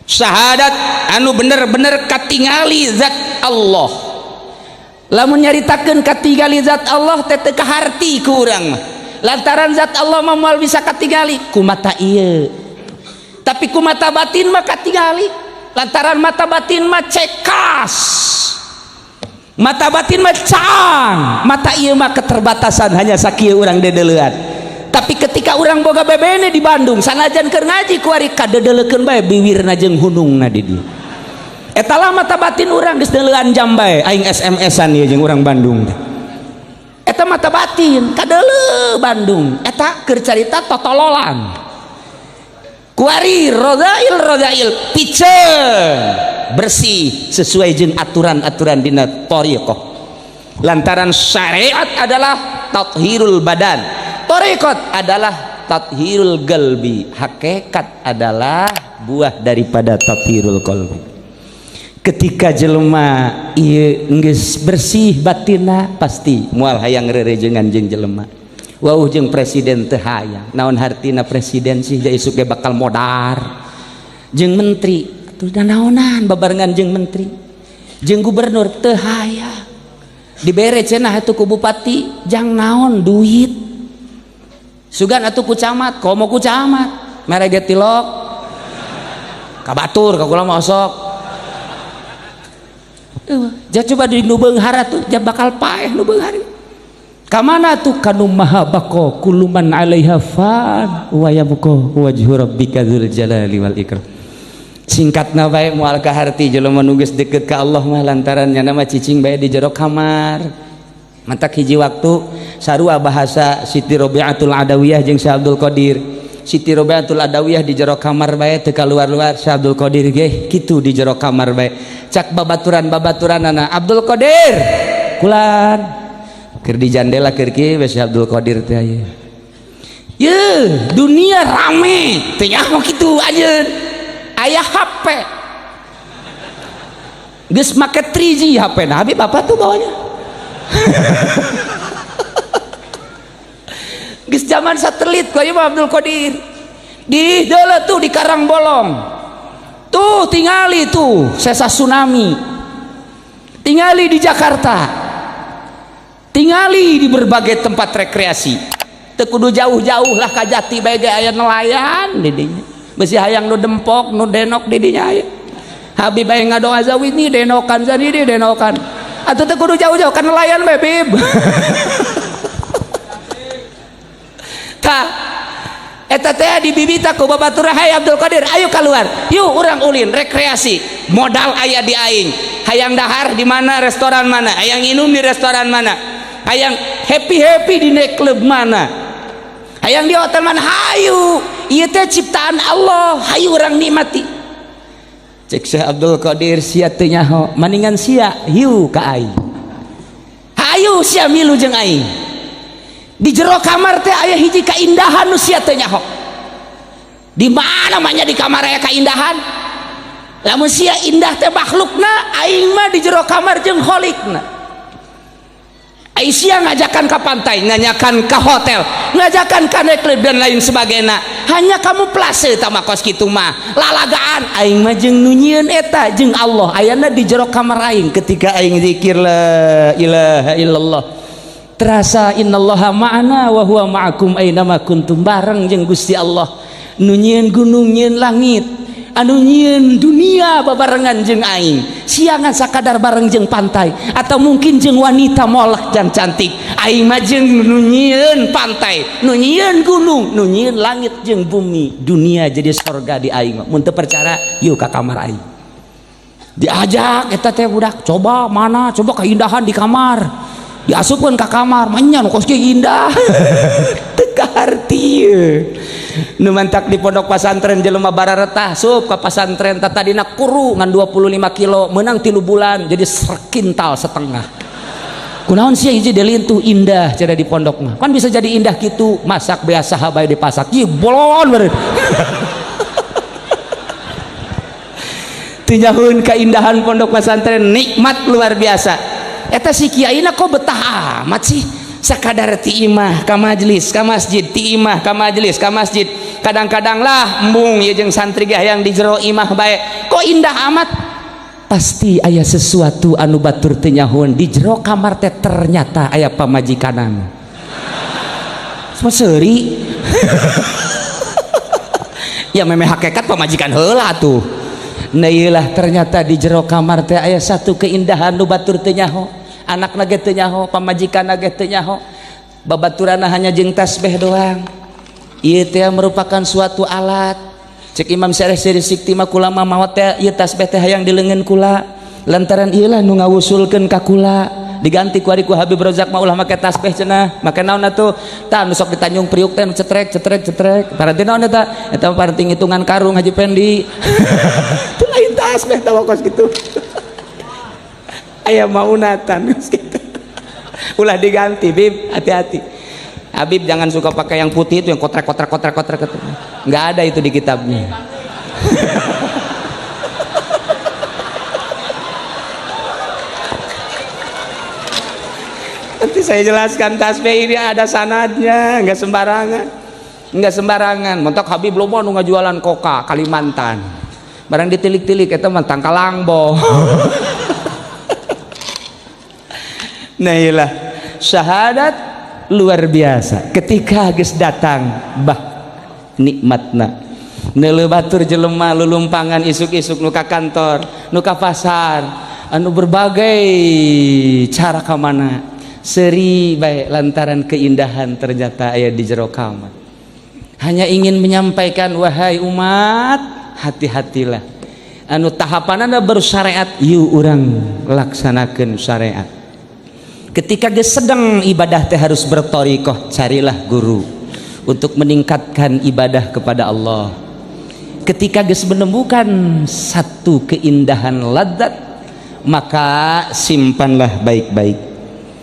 Syahadat anu bener-bener katingali zat Allah. Lamun nyaritakeun katingali zat Allah teh teu kaharti ku urang mah. Lantaran zat Allah mah moal bisa katingali ku mata ieu. Tapi ku mata batin mah katingali. Lantaran mata batin mah cekas. Mata batin mah caang, mata ieu mah keterbatasan hanya sakieu urang dedeleuan. Tapi ketika urang boga bebene di Bandung, sanajan keur ngaji kuari kadedeleukeun bae biwirna jeung hunungna di dieu. Eta lah mata batin urang geus deuleuan jam bae aing SMS-an ieu jeung urang Bandung teh. Eta mata batin kadeuleu Bandung, eta keur carita totololan. Kuari rodail rodail piceun bersih sesuai jeung aturan-aturan dina thariqah. Lantaran syariat adalah tathirul badan, thariqat adalah tathirul qalbi, hakikat adalah buah daripada tathirul qalbi. Ketika jelema ieu geus bersih batinna pasti moal hayang rerejengan jeung jelema. Wauh jeung presiden teu hayang. Naon hartina presiden sih ja isuk ge bakal modar. Jeung menteri atuh naonan babarengan jeung menteri. Jeung gubernur teu hayang. Dibere cenah atuh ku bupati jang naon duit. Sugan atuh ku camat, komo ku camat. Mere ge tilok. Ka batur ka kula mah osok. Ja coba di nu beunghar atuh ja bakal paeh nu beunghar. Kamana tuh kanu maha baqo kullu man 'alaiha fan wa yabqa wajhu rabbika dzul jalali wal ikram. Singkatna bae moal kaharti jelema nu geus deket ka Allah mah lantaran nya mah cicing bae di jero kamar. Mantak hiji waktu sarua bahasa Siti Robiatul Adawiyah jeung Syekh Abdul Qadir. Siti Robiatul Adawiyah di jero kamar bae teu kaluar-luar, Syekh Abdul Qadir ge kitu di jero kamar bae. Cak babaturan-babaturanana Abdul Qadir kulan keur di jandela keur kieu we Syekh Abdul Qadir teh aya. Yeuh, dunia rame teh nyaho kitu anjeun. Aya HP. Geus make 3G HP na Habib apa tuh bawanya? Geus zaman satelit ku ieu Abdul Qadir. Di deuleu tuh di Karangbolong. Tuh tingali tuh sesa tsunami. Tingali di Jakarta. Tingali di berbagai tempat rekreasi. Teu kudu jauh-jauh lah ka Jati bae ge aya nelayan di dinya. Besi hayang nu dempok, nu denok di dinya aya. Habib bae ngadoa zawini denokan zani denokan. Atuh teu kudu jauh-jauh ka nelayan bae Bib. Tah eta teh dibibita ku babatur, "Hai Abdul Qadir, ayo keluar. Yuk urang ulin rekreasi. Modal aya di aing. Hayang dahar di mana, restoran mana? Hayang minum di restoran mana? Hayang happy-happy di nightclub mana? Hayang di hotel mana? Hayu. Ieu teh ciptaan Allah, hayu urang nikmati." Cek Syekh Abdul Qadir, sia teu nyaho, maningan sia hiu ka aing. Hayu sia milu jeung aing. Di jero kamar teh aya hiji kaindahan nu sia teu nyaho. Di mana mah nya di kamar aya kaindahan? Lamun sia indah teh makhlukna, aing mah di jero kamar jeung kholikna. Aisyah ngajakan ke pantai, ngajakan ke hotel, ngajakan ke nightclub dan lain sebagainya. Hanya kamu plase tama kos kitu mah. Lalagaan aing mah jeung nu nyieun eta jeung Allah ayana di jero kamar aing ketika aing zikir la ilaha illallah. Terasa innallaha ma'ana wa huwa ma'akum aina ma kuntum, bareng jeung Gusti Allah. Nu nyieun gunung, nyieun langit, anu nyieun dunia babarengan jeung aing. Siangan sakadar bareng jeung pantai atau mungkin jeung wanita molek dan cantik. Aing mah jeung nu nyieun pantai, nu nyieun gunung, nu nyieun langit jeung bumi. Dunia jadi sorga di aing mah. Mun teu percaya, yuk ka kamar aing. Diajak eta teh budak, coba mana, coba keindahan di kamar. Diasupkeun ka kamar, manya nu kos kieu indah. Teu kaharti. Nu mantak di pondok pasantren jelema bararetah sup ka pasantren tadina kuru ngan 25 kilo menang 3 bulan jadi sekintal setengah. Kunaon sih hiji delintuh indah cara di pondok mah. Kan bisa jadi indah kitu, masak biasa bae dipasak. Ieu bolon beureun. Tinjahun keindahan pondok pesantren nikmat luar biasa. Eta si kiaina kok betah amat sih, sakadar ti imah ka majlis ka masjid, ti imah ka majlis ka masjid. Kadang-kadang lah embung ieu jeung santri ge hayang di jero imah bae, kok indah amat. Pasti aya sesuatu anu batur teu nyahun di jero kamar teh, ternyata aya pamajikanan. Semua seuri. Ya memeh hakikat pamajikan heula tuh. Nah iyalah ternyata di jero kamar teh aya satu keindahan nu batur teu nyaho, anakna ge teu nyaho, pamajikanna ge teu nyaho, babaturanna hanya jeung tasbih doang. Ieu teh merupakan suatu alat. Cek Imam Syarif Siri Sikti mah kula mah maot teh ieu tasbih teh hayang di leungeun kula, lantaran ieu lah nu ngawusulkeun ka kula. Diganti ku ari ku Habib Rozak mah ulah make tasbih cenah, make naon atuh? Tah nu sok di Tanjung Priuk teh nu cetrek cetrek cetrek. Paranti naon eta? Eta mah paranti ngitungan karung Haji Pendi. Itu lain tasbih tah kos kitu. Aya maunatan kos kitu. Ulah diganti, Bib, hati-hati. Habib jangan suka pakai yang putih itu yang kotrek kotrek kotrek kotrek. Nggak ada itu di kitabnya. Nanti saya jelaskan tasbih ini ada sanadnya, nggak sembarangan, nggak sembarangan. Mentok Habib loba nu ngajualan koka Kalimantan, barang ditilik-tilik eta mah tangkalangbo. Nah iyalah syahadat luar biasa. Ketika geus datang bah nikmatna. Neuleuh batur jelema lulumpangan isuk-isuk nu ka kantor, nu ka pasar, anu berbagai cara ka mana. Seri baik lantaran keindahan ternyata aya di jero kamar. Hanya ingin menyampaikan wahai umat, hati-hatilah. Anu tahapanana baru syariat, yuk urang laksanakeun syariat. Ketika geus sedang ibadah teh harus berthariqah, carilah guru untuk meningkatkan ibadah kepada Allah. Ketika geus menemukan satu keindahan ladzat, maka simpanlah baik-baik.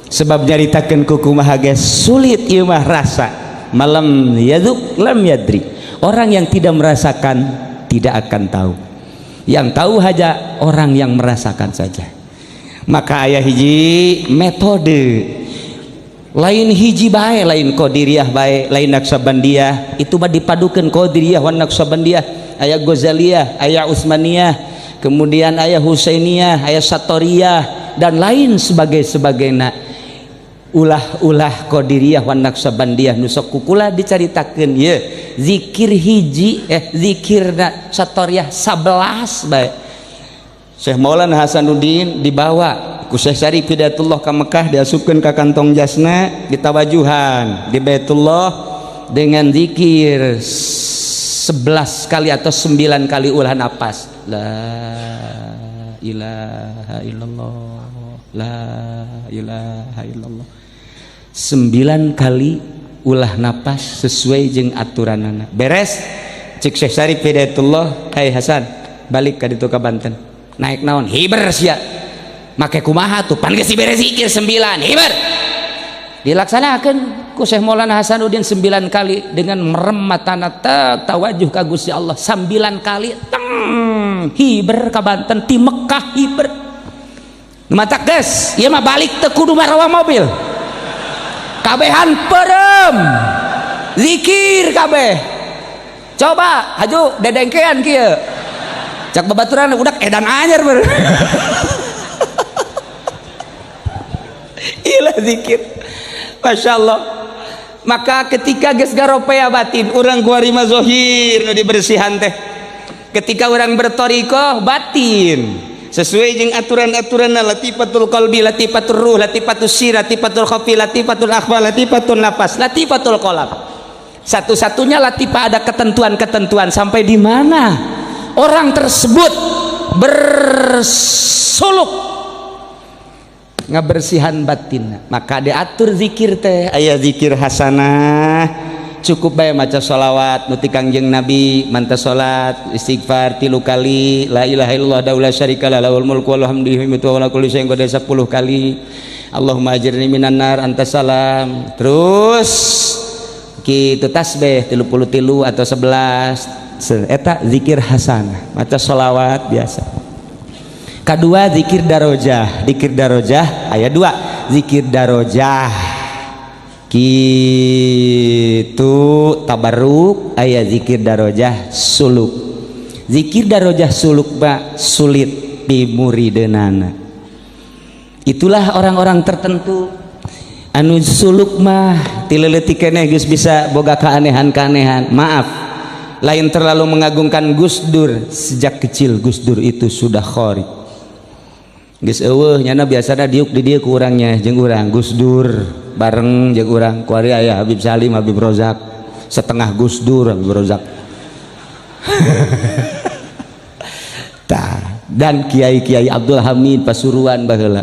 Sebab nyaritakeun ku kumaha ge sulit ieu mah rasa. Malam yadzuk lam yadri. Orang yang tidak merasakan tidak akan tahu. Yang tahu hanya orang yang merasakan saja. Maka aya hiji metode lain hiji bae, lain qadiriyah bae, lain naqsabandiyah, itu mah dipadukeun qadiriyah wan naqsabandiyah. Aya Ghazaliyah, aya Utsmaniyah, kemudian aya Husainiyah, aya Satoriyah dan lain sebagainya. Ulah-ulah qadiriyah wan naqsabandiyah nu sok kukula dicaritakeun ye zikir hiji zikirna Satoriyah 11 bae. Syekh Maulana Hasanuddin dibawa ku Syekh Syarif Hidayatullah ka Mekah, diasupkeun ka kantong jasna, ditawajuhan di Baitullah dengan zikir 11 kali atau 9 kali ulah napas. La ilaha illallah, la ilaha illallah. 9 kali ulah napas sesuai jeung aturanana. Beres cek Syekh Syarif Hidayatullah, "Hai Hasan, balik ka ditu ka Banten." Naik naon? Hiber sia. Make kumaha tuh? Pan geus dibere zikir 9, hiber. Dilaksanakeun ku Syekh Maulana Hasanuddin 9 kali dengan merem matana tawajuh ka Gusti Allah 9 kali teng hiber ka Banten ti Mekah hiber. Mata geus, ieu mah balik teu kudu marawa mobil. Kabehan perem. Zikir kabeh. Coba haju dedengkean kieu. Cak babaturan udah edan anyar ber. Ilah zikir. Masya Allah. Maka ketika geus garopea batin, urang kuari mah zohir nu dibersihan teh. Ketika urang berthariqah batin sesuai jeung aturan-aturan latifatul qalbi, latifatul ruh, latifatul sir, latifatul khafi, latifatul akhfa, latifatul nafas, latifatul qalb. Satu-satunya latifah ada ketentuan-ketentuan sampai di mana orang tersebut bersuluk. Ngabersihan batin. Maka diatur zikir teh, aya zikir hasanah, cukup bae maca sholawat nu ti Kangjeng Nabi, manta salat, istighfar tilu kali, la ilaha illallah la syarika lah, lahul mulku wa lahul hamdu wa ala kulli syai'in qadir 10 kali. Allahumma ajirni minan nar anta salam. Terus kitu tasbih 33 atau 11, eta zikir hasanah, maca sholawat biasa. Kedua, zikir darojah. Zikir darojah aya dua. Zikir darojah kitu tabarruk, aya zikir darojah suluk. Zikir darojah suluk ba sulit pimurideunana. Itulah orang-orang tertentu anu suluk mah ti leutik keneh geus bisa boga keanehan-keanehan. Maaf, lain terlalu mengagungkan Gus Dur, sejak kecil Gus Dur itu sudah kharij. Geus eueuh nyana, biasana diuk di dieu ku urangnya, jeung urang Gus Dur bareng jeung urang. Kuari aya Habib Salim, Habib Rozak, setengah Gus Dur Habib Rozak. Tah, dan kiai-kiai Abdul Hamid Pasuruan baheula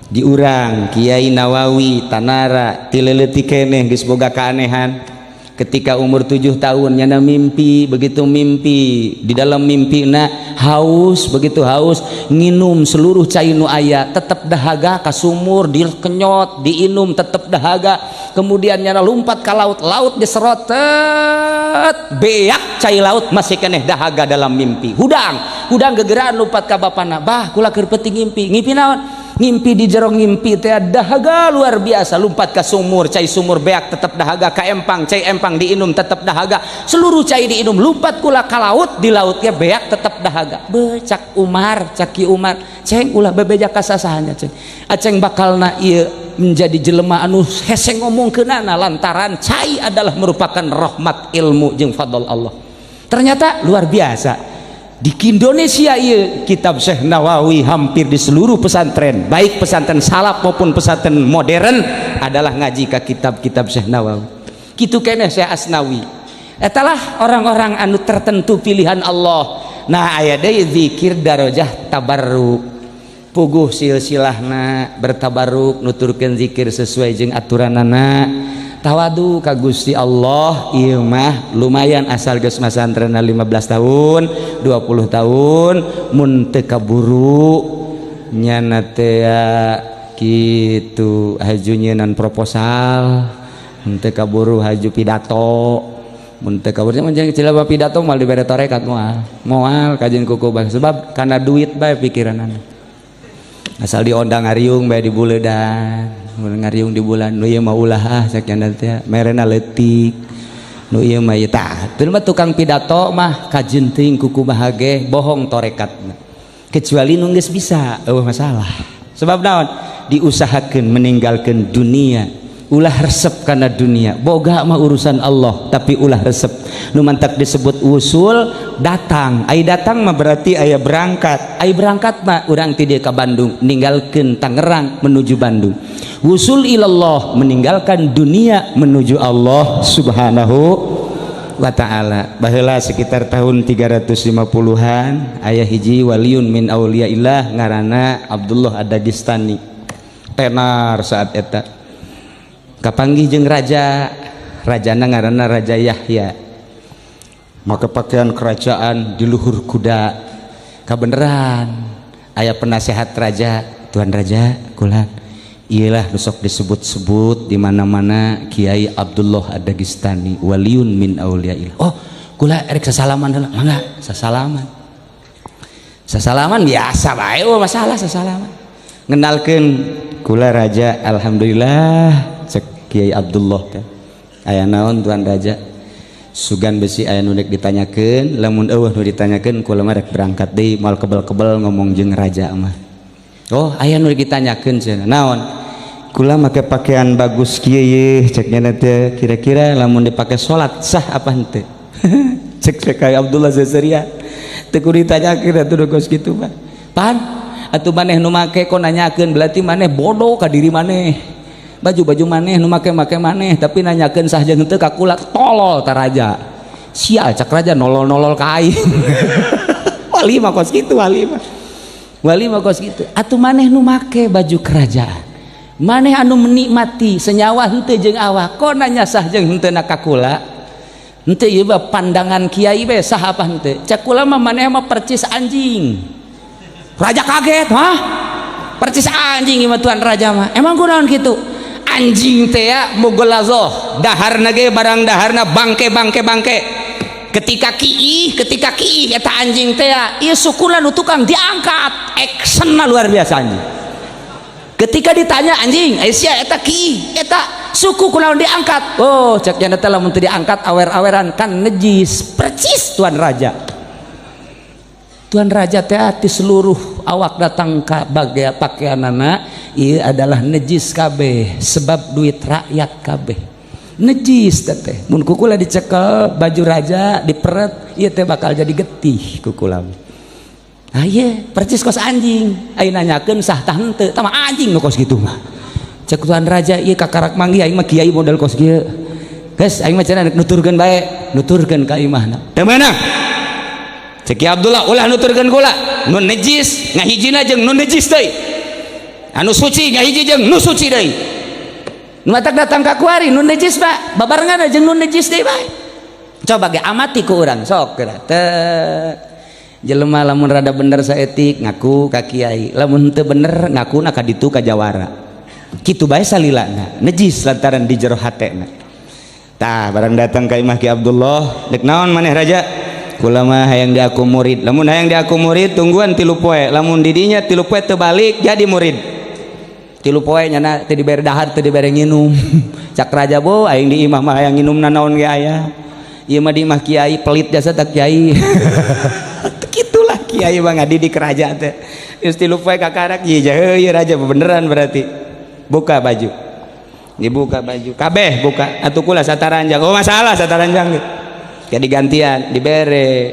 di urang, Kiai Nawawi Tanara, ti leutik keneh geus boga keanehan. Ketika umur 7 tahun nyana mimpi, begitu mimpi, di dalam mimpi na haus, begitu haus nginum seluruh cai nu aya tetep dahaga, ka sumur dikenyot diinum tetep dahaga. Kemudian nyana lompat ke laut, laut diserot, tet, beak cai laut, masih keneh dahaga dalam mimpi. Hudang hudang gegeraan lompat ka bapana, "Bah, kula keur peuting ngimpi." "Ngimpi naon?" "Ngimpi, di jero ngimpi teh dahaga luar biasa, lompat ke sumur, cai sumur beak tetap dahaga, ka empang, cai empang diinum tetap dahaga, seluruh cai diinum, lompat kula ka laut, di lautnya beak tetap dahaga." Be, cak Umar, cak Ki Umar, "Ceng, ulah bebeja ka sasaha, Ceng. Aceng bakalna ieu menjadi jelema anu hese ngomongkeunana lantaran cai adalah merupakan rahmat, ilmu jeung fadl Allah." Ternyata luar biasa di Indonesia iya, kitab Syekh Nawawi hampir di seluruh pesantren, baik pesantren salaf maupun pesantren modern, adalah ngaji ke kitab-kitab Syekh Nawawi. Kitu keneh Syekh Asnawi. Etalah orang-orang anu tertentu pilihan Allah. Nah, aya deui zikir darajah tabarruk. Puguh silsilahna bertabarruk, nuturkeun zikir sesuai jeung aturanana, tawadu ka Gusti Allah. Ieu mah lumayan asal geus masantrenna 15 tahun, 20 tahun, mun teu kaburu nyana teh kitu haju nyieun proposal, mun teu kaburu haju pidato, mun teu kaburu mun jelema pidato moal dibere tarekat, moal moal kajeun kuku, sebab karena duit bae pikiranana. Asal diondang ngariung bae di buledan, ngariung di bulan, nu ieu mah ulah ah, cek nya teh merena leutik, nu ieu mah ieu. Tah, teu mah tukang pidato mah kajeun teuing kukumaha ge bohong torekatna, kecuali nu geus bisa, eueuh masalah. Sebab naon? Diusahakeun meninggalkan dunia, ulah resep karena dunia. Boga mah urusan Allah, tapi ulah resep. Nu mantak disebut usul datang. Ai datang mah berarti aya berangkat. Ai berangkat mah urang ti dieu ka Bandung, ninggalkeun Tangerang menuju Bandung. Wusul ilallah, meninggalkan dunia menuju Allah Subhanahu wa ta'ala. Baheula sekitar tahun 350-an aya hiji waliun min auliyaillah ngaranna Abdullah Ad-Dagestani, tenar saat eta. Kapanggih jeung raja, rajana ngaranna Raja Yahya, maka pakaian kerajaan di luhur kuda. Kabeneran aya penasehat raja, "Tuan raja, kula iyalah besok disebut-sebut di mana-mana Kiai Abdullah Ad-Dagestani, waliun min auliyaillah. Oh, kula erek sasalaman heula." "Mangga." Sasalaman, sasalaman biasa bae, oh masalah sasalaman, ngenalkeun, "Kula raja." "Alhamdulillah," cek Kiai Abdullah teh. "Aya naon, tuan raja? Sugan besi aya nu rek ditanyakeun. Lamun eueuh nu ditanyakeun, kula mah rek berangkat deui, moal kebel-kebel ngomong jeung raja mah." "Oh, aya nu rek ditanyakeun," cenah. "Naon?" "Kula make pakaian bagus kieu ye," cek nya teh, "kira-kira lamun dipake salat sah apa henteu?" Cek Kiai Abdullah Zezeria, "Teu kudu ditanyakeun atuh kos kitu mah. Pan atuh maneh nu make, kok nanyakeun? Berarti maneh bodoh ka diri maneh. Baju-baju maneh nu make-make maneh, tapi nanyakeun sah jeung henteu ka kula, tolol." Ta raja, "Sia," cak raja, "nolol-nolol ka aing." Wali mah kos kitu, wali mah. Wali mah kos kitu. Atuh maneh nu make baju kerajaan, maneh anu menikmati senyawa henteu jeung awak, kok nanya sah jeung henteu na ka kula? Henteu, ieu mah pandangan kiai we, sah apa henteu? Cek kula mah maneh mah percis anjing. Raja kaget, "Hah, percis anjing ieu mah?" Tuan raja mah, "Emang kunaon kitu?" Anjing teh ya mughallazoh, daharna ge barang daharna bangke bangke bangke. Ketika kiih eta anjing teh ya, ieu sukuna nu tukang diangkat, actionna luar biasa anjing. Ketika ditanya anjing, "Aisyah, eta kiih, eta suku kunaon diangkat?" "Oh," cek nya teh, "lamun teu diangkat awer-aweran kan nejis." Percis tuan raja. Tuan raja teh di seluruh awak datang ke bagai pakaianana ieu adalah nejis kabeh, sebab duit rakyat kabeh nejis teh. Mun kukula dicekel baju raja, diperet ieu teh, bakal jadi getih kukula. Ah, iya, percis kos anjing. Ayo nanyakeun sah tah henteu, tah anjing nu kos kitu mah. Cek tuan raja, "Ieu kakarak manggih aing mah kiai model kos kieu. Geus, aing mah cenah nuturkeun bae, nuturkeun ka imahna." Teu meunang. Cek Ki Abdullah, "Ulah nuturkeun kula. Nu nejis ngahijina jeung nu nejis deui. Anu suci ngahiji jeung nu suci deui." Nu matak datang ka kuari nu nejis, Pak, babarengan jeung nu nejis deui bae. Coba ge amati ku urang sok geura. Teh jelema lamun rada bener saetik ngaku ka kiai, lamun teu bener ngakuna ka ditu ka jawara. Kitu bae salilana, nejis lantaran di jero hatena. Tah, barang datang ka imah Ki Abdullah, "Dek naon maneh, raja?" "Kula mah hayang diaku murid." "Lamun hayang diaku murid, tungguan 3 poe. Lamun didinya 3 poe teu balik, jadi murid." 3 poe nyana teu dibere dahar, teu dibere nginum. Cak raja, "Bo, aing di imah mah hayang nginum nanaon ge aya. Ieu mah di imah kiai pelit jasa tak kiai." Kitulah kiai mah ngadidik raja teh. Geus 3 poe kakarak, "Ieu ieu raja beneran berarti." Buka baju, dibuka baju kabeh, buka atuh kula sataranjang. Oh, masalah sataranjang jadi gantian dibere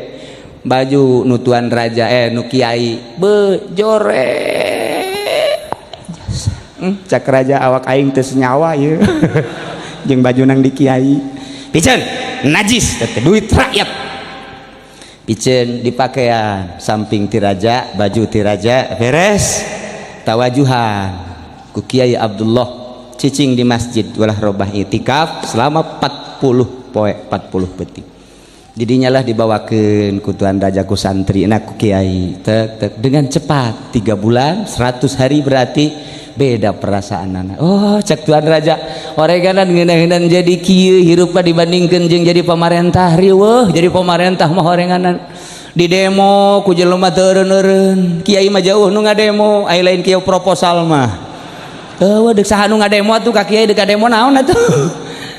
baju nu tuan raja, eh, nu kiai bejore. Cak raja, "Awak aing teu senyawa ieu jeung baju nang di kiai. Piceun, najis teh duit rakyat." Piceun di pakaian samping ti raja, baju ti raja beres, tawajuhan ku Kiai Abdullah, cicing di masjid walah robah, itikaf selama 40 poe 40 peuting. Didinya lah dibawakeun ku tuan raja, ku santri na, ku kiai tek tek, dengan cepat 3 bulan 100 hari, berarti beda perasaan anak. "Oh," cek tuan raja, "oreganan ngeunah jadi kieu hirup dibandingkeun jeung jadi pamarentah. Riweuh jadi pamarentah mah, orenganan di demo ku jelema teu eureun-eureun. Kiai mah jauh nu ngademo, ai lain kieu proposal mah. Eueuh, deuk saha nu ngademo atuh ka kiai? Deuk demo naon atuh?"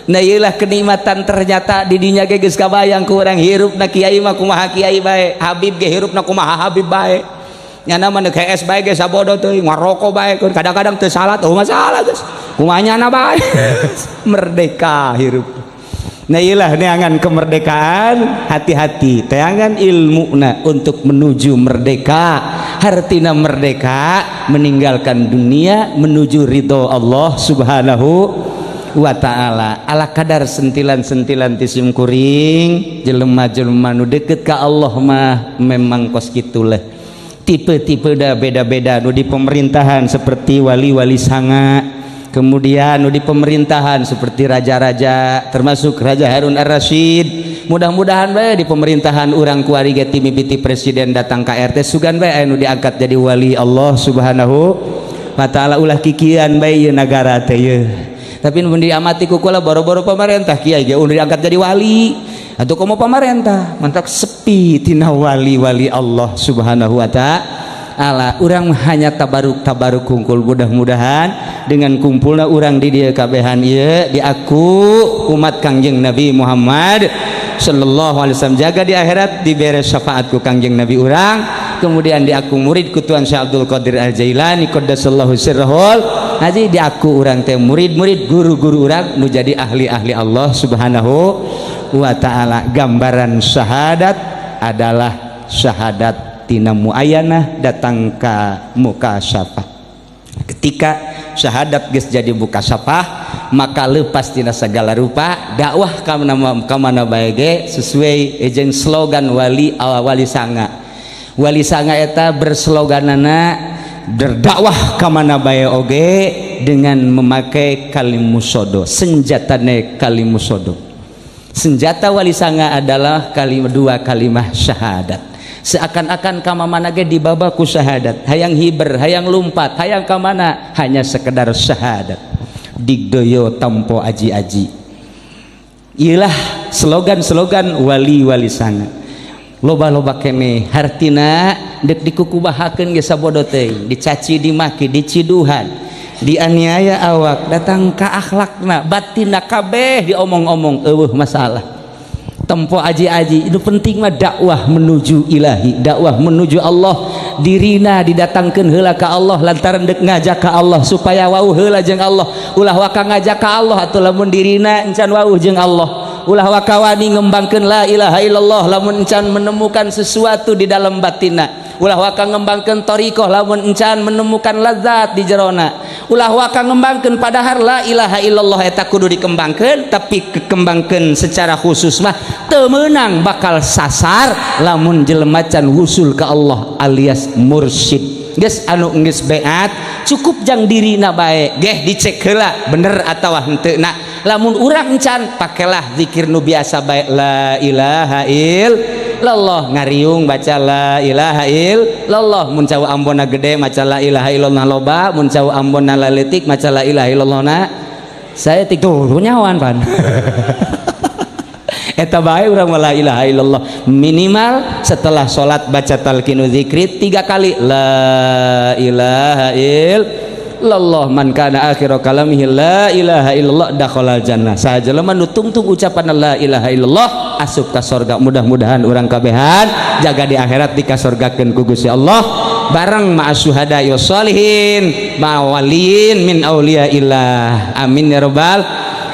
Nah, iyalah kenikmatan ternyata didinya ge geus kabayang ku urang hirup na kiai mah kumaha kiai bae, habib ge hirupna kumaha habib bae. Nyana mah neuk hees bae ge sabodo teuing, ngaroko bae, kadang-kadang teu salat, oh masalah, geus kumaha nyana bae, merdeka hirup. Nah, iyalah neangan kemerdekaan, hati-hati teangan ilmu na untuk menuju merdeka. Hartina merdeka meninggalkan dunia menuju ridho Allah Subhanahu wa Ta'ala. Ala kadar sentilan-sentilan ti sim kuring, jelema-jelema nu deket ka Allah mah memang kos kitulah tipe-tipe dah, beda-beda. Nu di pemerintahan seperti wali-wali sanga, kemudian nu di pemerintahan seperti raja-raja, termasuk Raja Harun Ar-Rasyid. Mudah-mudahan bae di pemerintahan urang kuari ge mimiti presiden datang ka RT, sugan bae anu diangkat jadi wali Allah Subhanahu wa Ta'ala. Ulah kikian bae ieu nagara teh ieu. Tapi mun diamati ku kula, boro-boro pemerintah, kiai ge udah diangkat jadi wali atau komo pemerintah, mantap sepi tina wali-wali Allah Subhanahu wa Ta'ala. Urang hanya tabaruk tabaruk kumpul. Mudah-mudahan dengan kumpulna urang di dieu kabehan ieu diaku umat Kangjeng Nabi Muhammad sallallahu alaihi wasallam, jaga di akhirat dibere syafaat ku Kangjeng Nabi urang, kemudian diaku murid ku Tuan Syekh Abdul Qadir Al Jailani qaddasallahu sirrahul haji, diaku urang teh murid-murid guru-guru urang nu jadi ahli-ahli Allah Subhanahu wa Ta'ala. Gambaran syahadat adalah syahadat tina muayanah datang ka mukasyafah. Ketika syahadat geus jadi mukasyafah, maka lepas tina segala rupa dakwah ka mana, ka mana bae ge sesuai jeung slogan wali wali sanga. Wali Sanga eta bersloganana berdakwah ka mana bae oge dengan memakai kalimusodo, senjatane kalimusodo. Senjata Wali Sanga adalah kalimah, dua kalimah syahadat. Seakan-akan ka mana ge dibawa ku syahadat, hayang hiber, hayang lumpat, hayang ka mana, hanya sekedar syahadat, digdoyo tampo aji-aji. Iyalah slogan-slogan wali-wali Sanga. Loba-loba kene hartina dek dikukubahakeun ge sabodo teuing, dicaci, dimaki, diciduhan, dianiaya, awak datang ka akhlakna, batinna, kabeh diomong-omong, eueuh masalah, tempo aji-aji. Itu penting mah dakwah menuju ilahi, dakwah menuju Allah. Dirina didatangkeun heula ka Allah lantaran dek ngajak ka Allah supaya wauh heula jeung Allah. Ulah waka ngajak ka Allah atuh lamun dirina encan wauh jeung Allah. Ulah waka wani ngembangkeun la ilaha illallah lamun encan menemukan sesuatu di dalam batinna. Ulah waka ngembangkeun thariqah lamun encan menemukan lazat di jerona. Ulah waka ngembangkeun, padahal la ilaha illallah eta kudu dikembangkeun, tapi kekembangkeun secara khusus mah teu meunang, bakal sasar lamun jelema can wusul ke Allah alias mursyid. Geus, anu geus beat cukup jang dirina bae geh dicek heula bener atawa henteu. Na lamun urang encan, pakailah zikir nu biasa bae, la ilaha illallah, ngariung baca la ilaha illallah. Mun cau ambonna gede, maca la ilaha illallah loba. Mun cau ambonna laletik, maca la ilaha illallah na saya tik tuh nyawan pan eta bae. Urang la ilaha illallah minimal setelah salat baca talqinu zikri tiga kali, la ilaha illallah. Man kana akhiru kalamihi la ilaha illallah dakhalal jannah. Saha jelema nu tungtung ucapan la ilaha illallah asup ka sorga. Mudah-mudahan urang kabehan jaga di akhirat dikasorgakeun ku Gusti Allah bareng ma'as syuhada wassalihin ma'waliyin min auliyaillah. Amin ya rabbal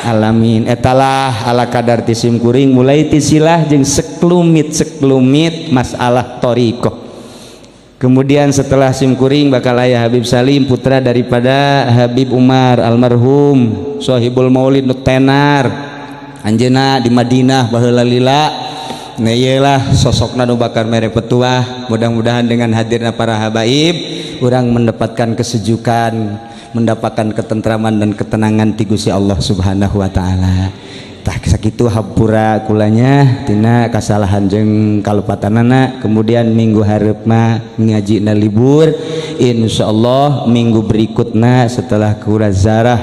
alamin. Etalah ala kadar ti sim kuring, mulai tisilah jeung sekelumit sekelumit masalah thoriqoh. Kemudian setelah sim kuring bakal aya Habib Salim, putra daripada Habib Umar almarhum, Sohibul Maulid nu tenar anjeuna di Madinah baheula lila. Nah, iyalah sosokna nu bakal mere petuah. Mudah-mudahan dengan hadirnya para habaib urang mendapatkan kesejukan, mendapatkan ketentraman dan ketenangan ti Gusti Allah Subhanahu wa taala. Tah, sakitu, hampura kulanya tina kasalahan jeung kalepatanana. Kemudian minggu hareup mah ngajina libur, insyaallah minggu berikutna setelah kura zarah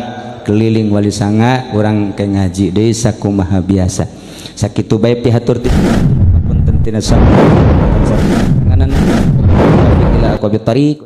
keliling Wali Sanga urang ke ngaji deui sakumaha biasa. Sakitu bae pihatur ti punten tina nganan ila aqwamit thariq.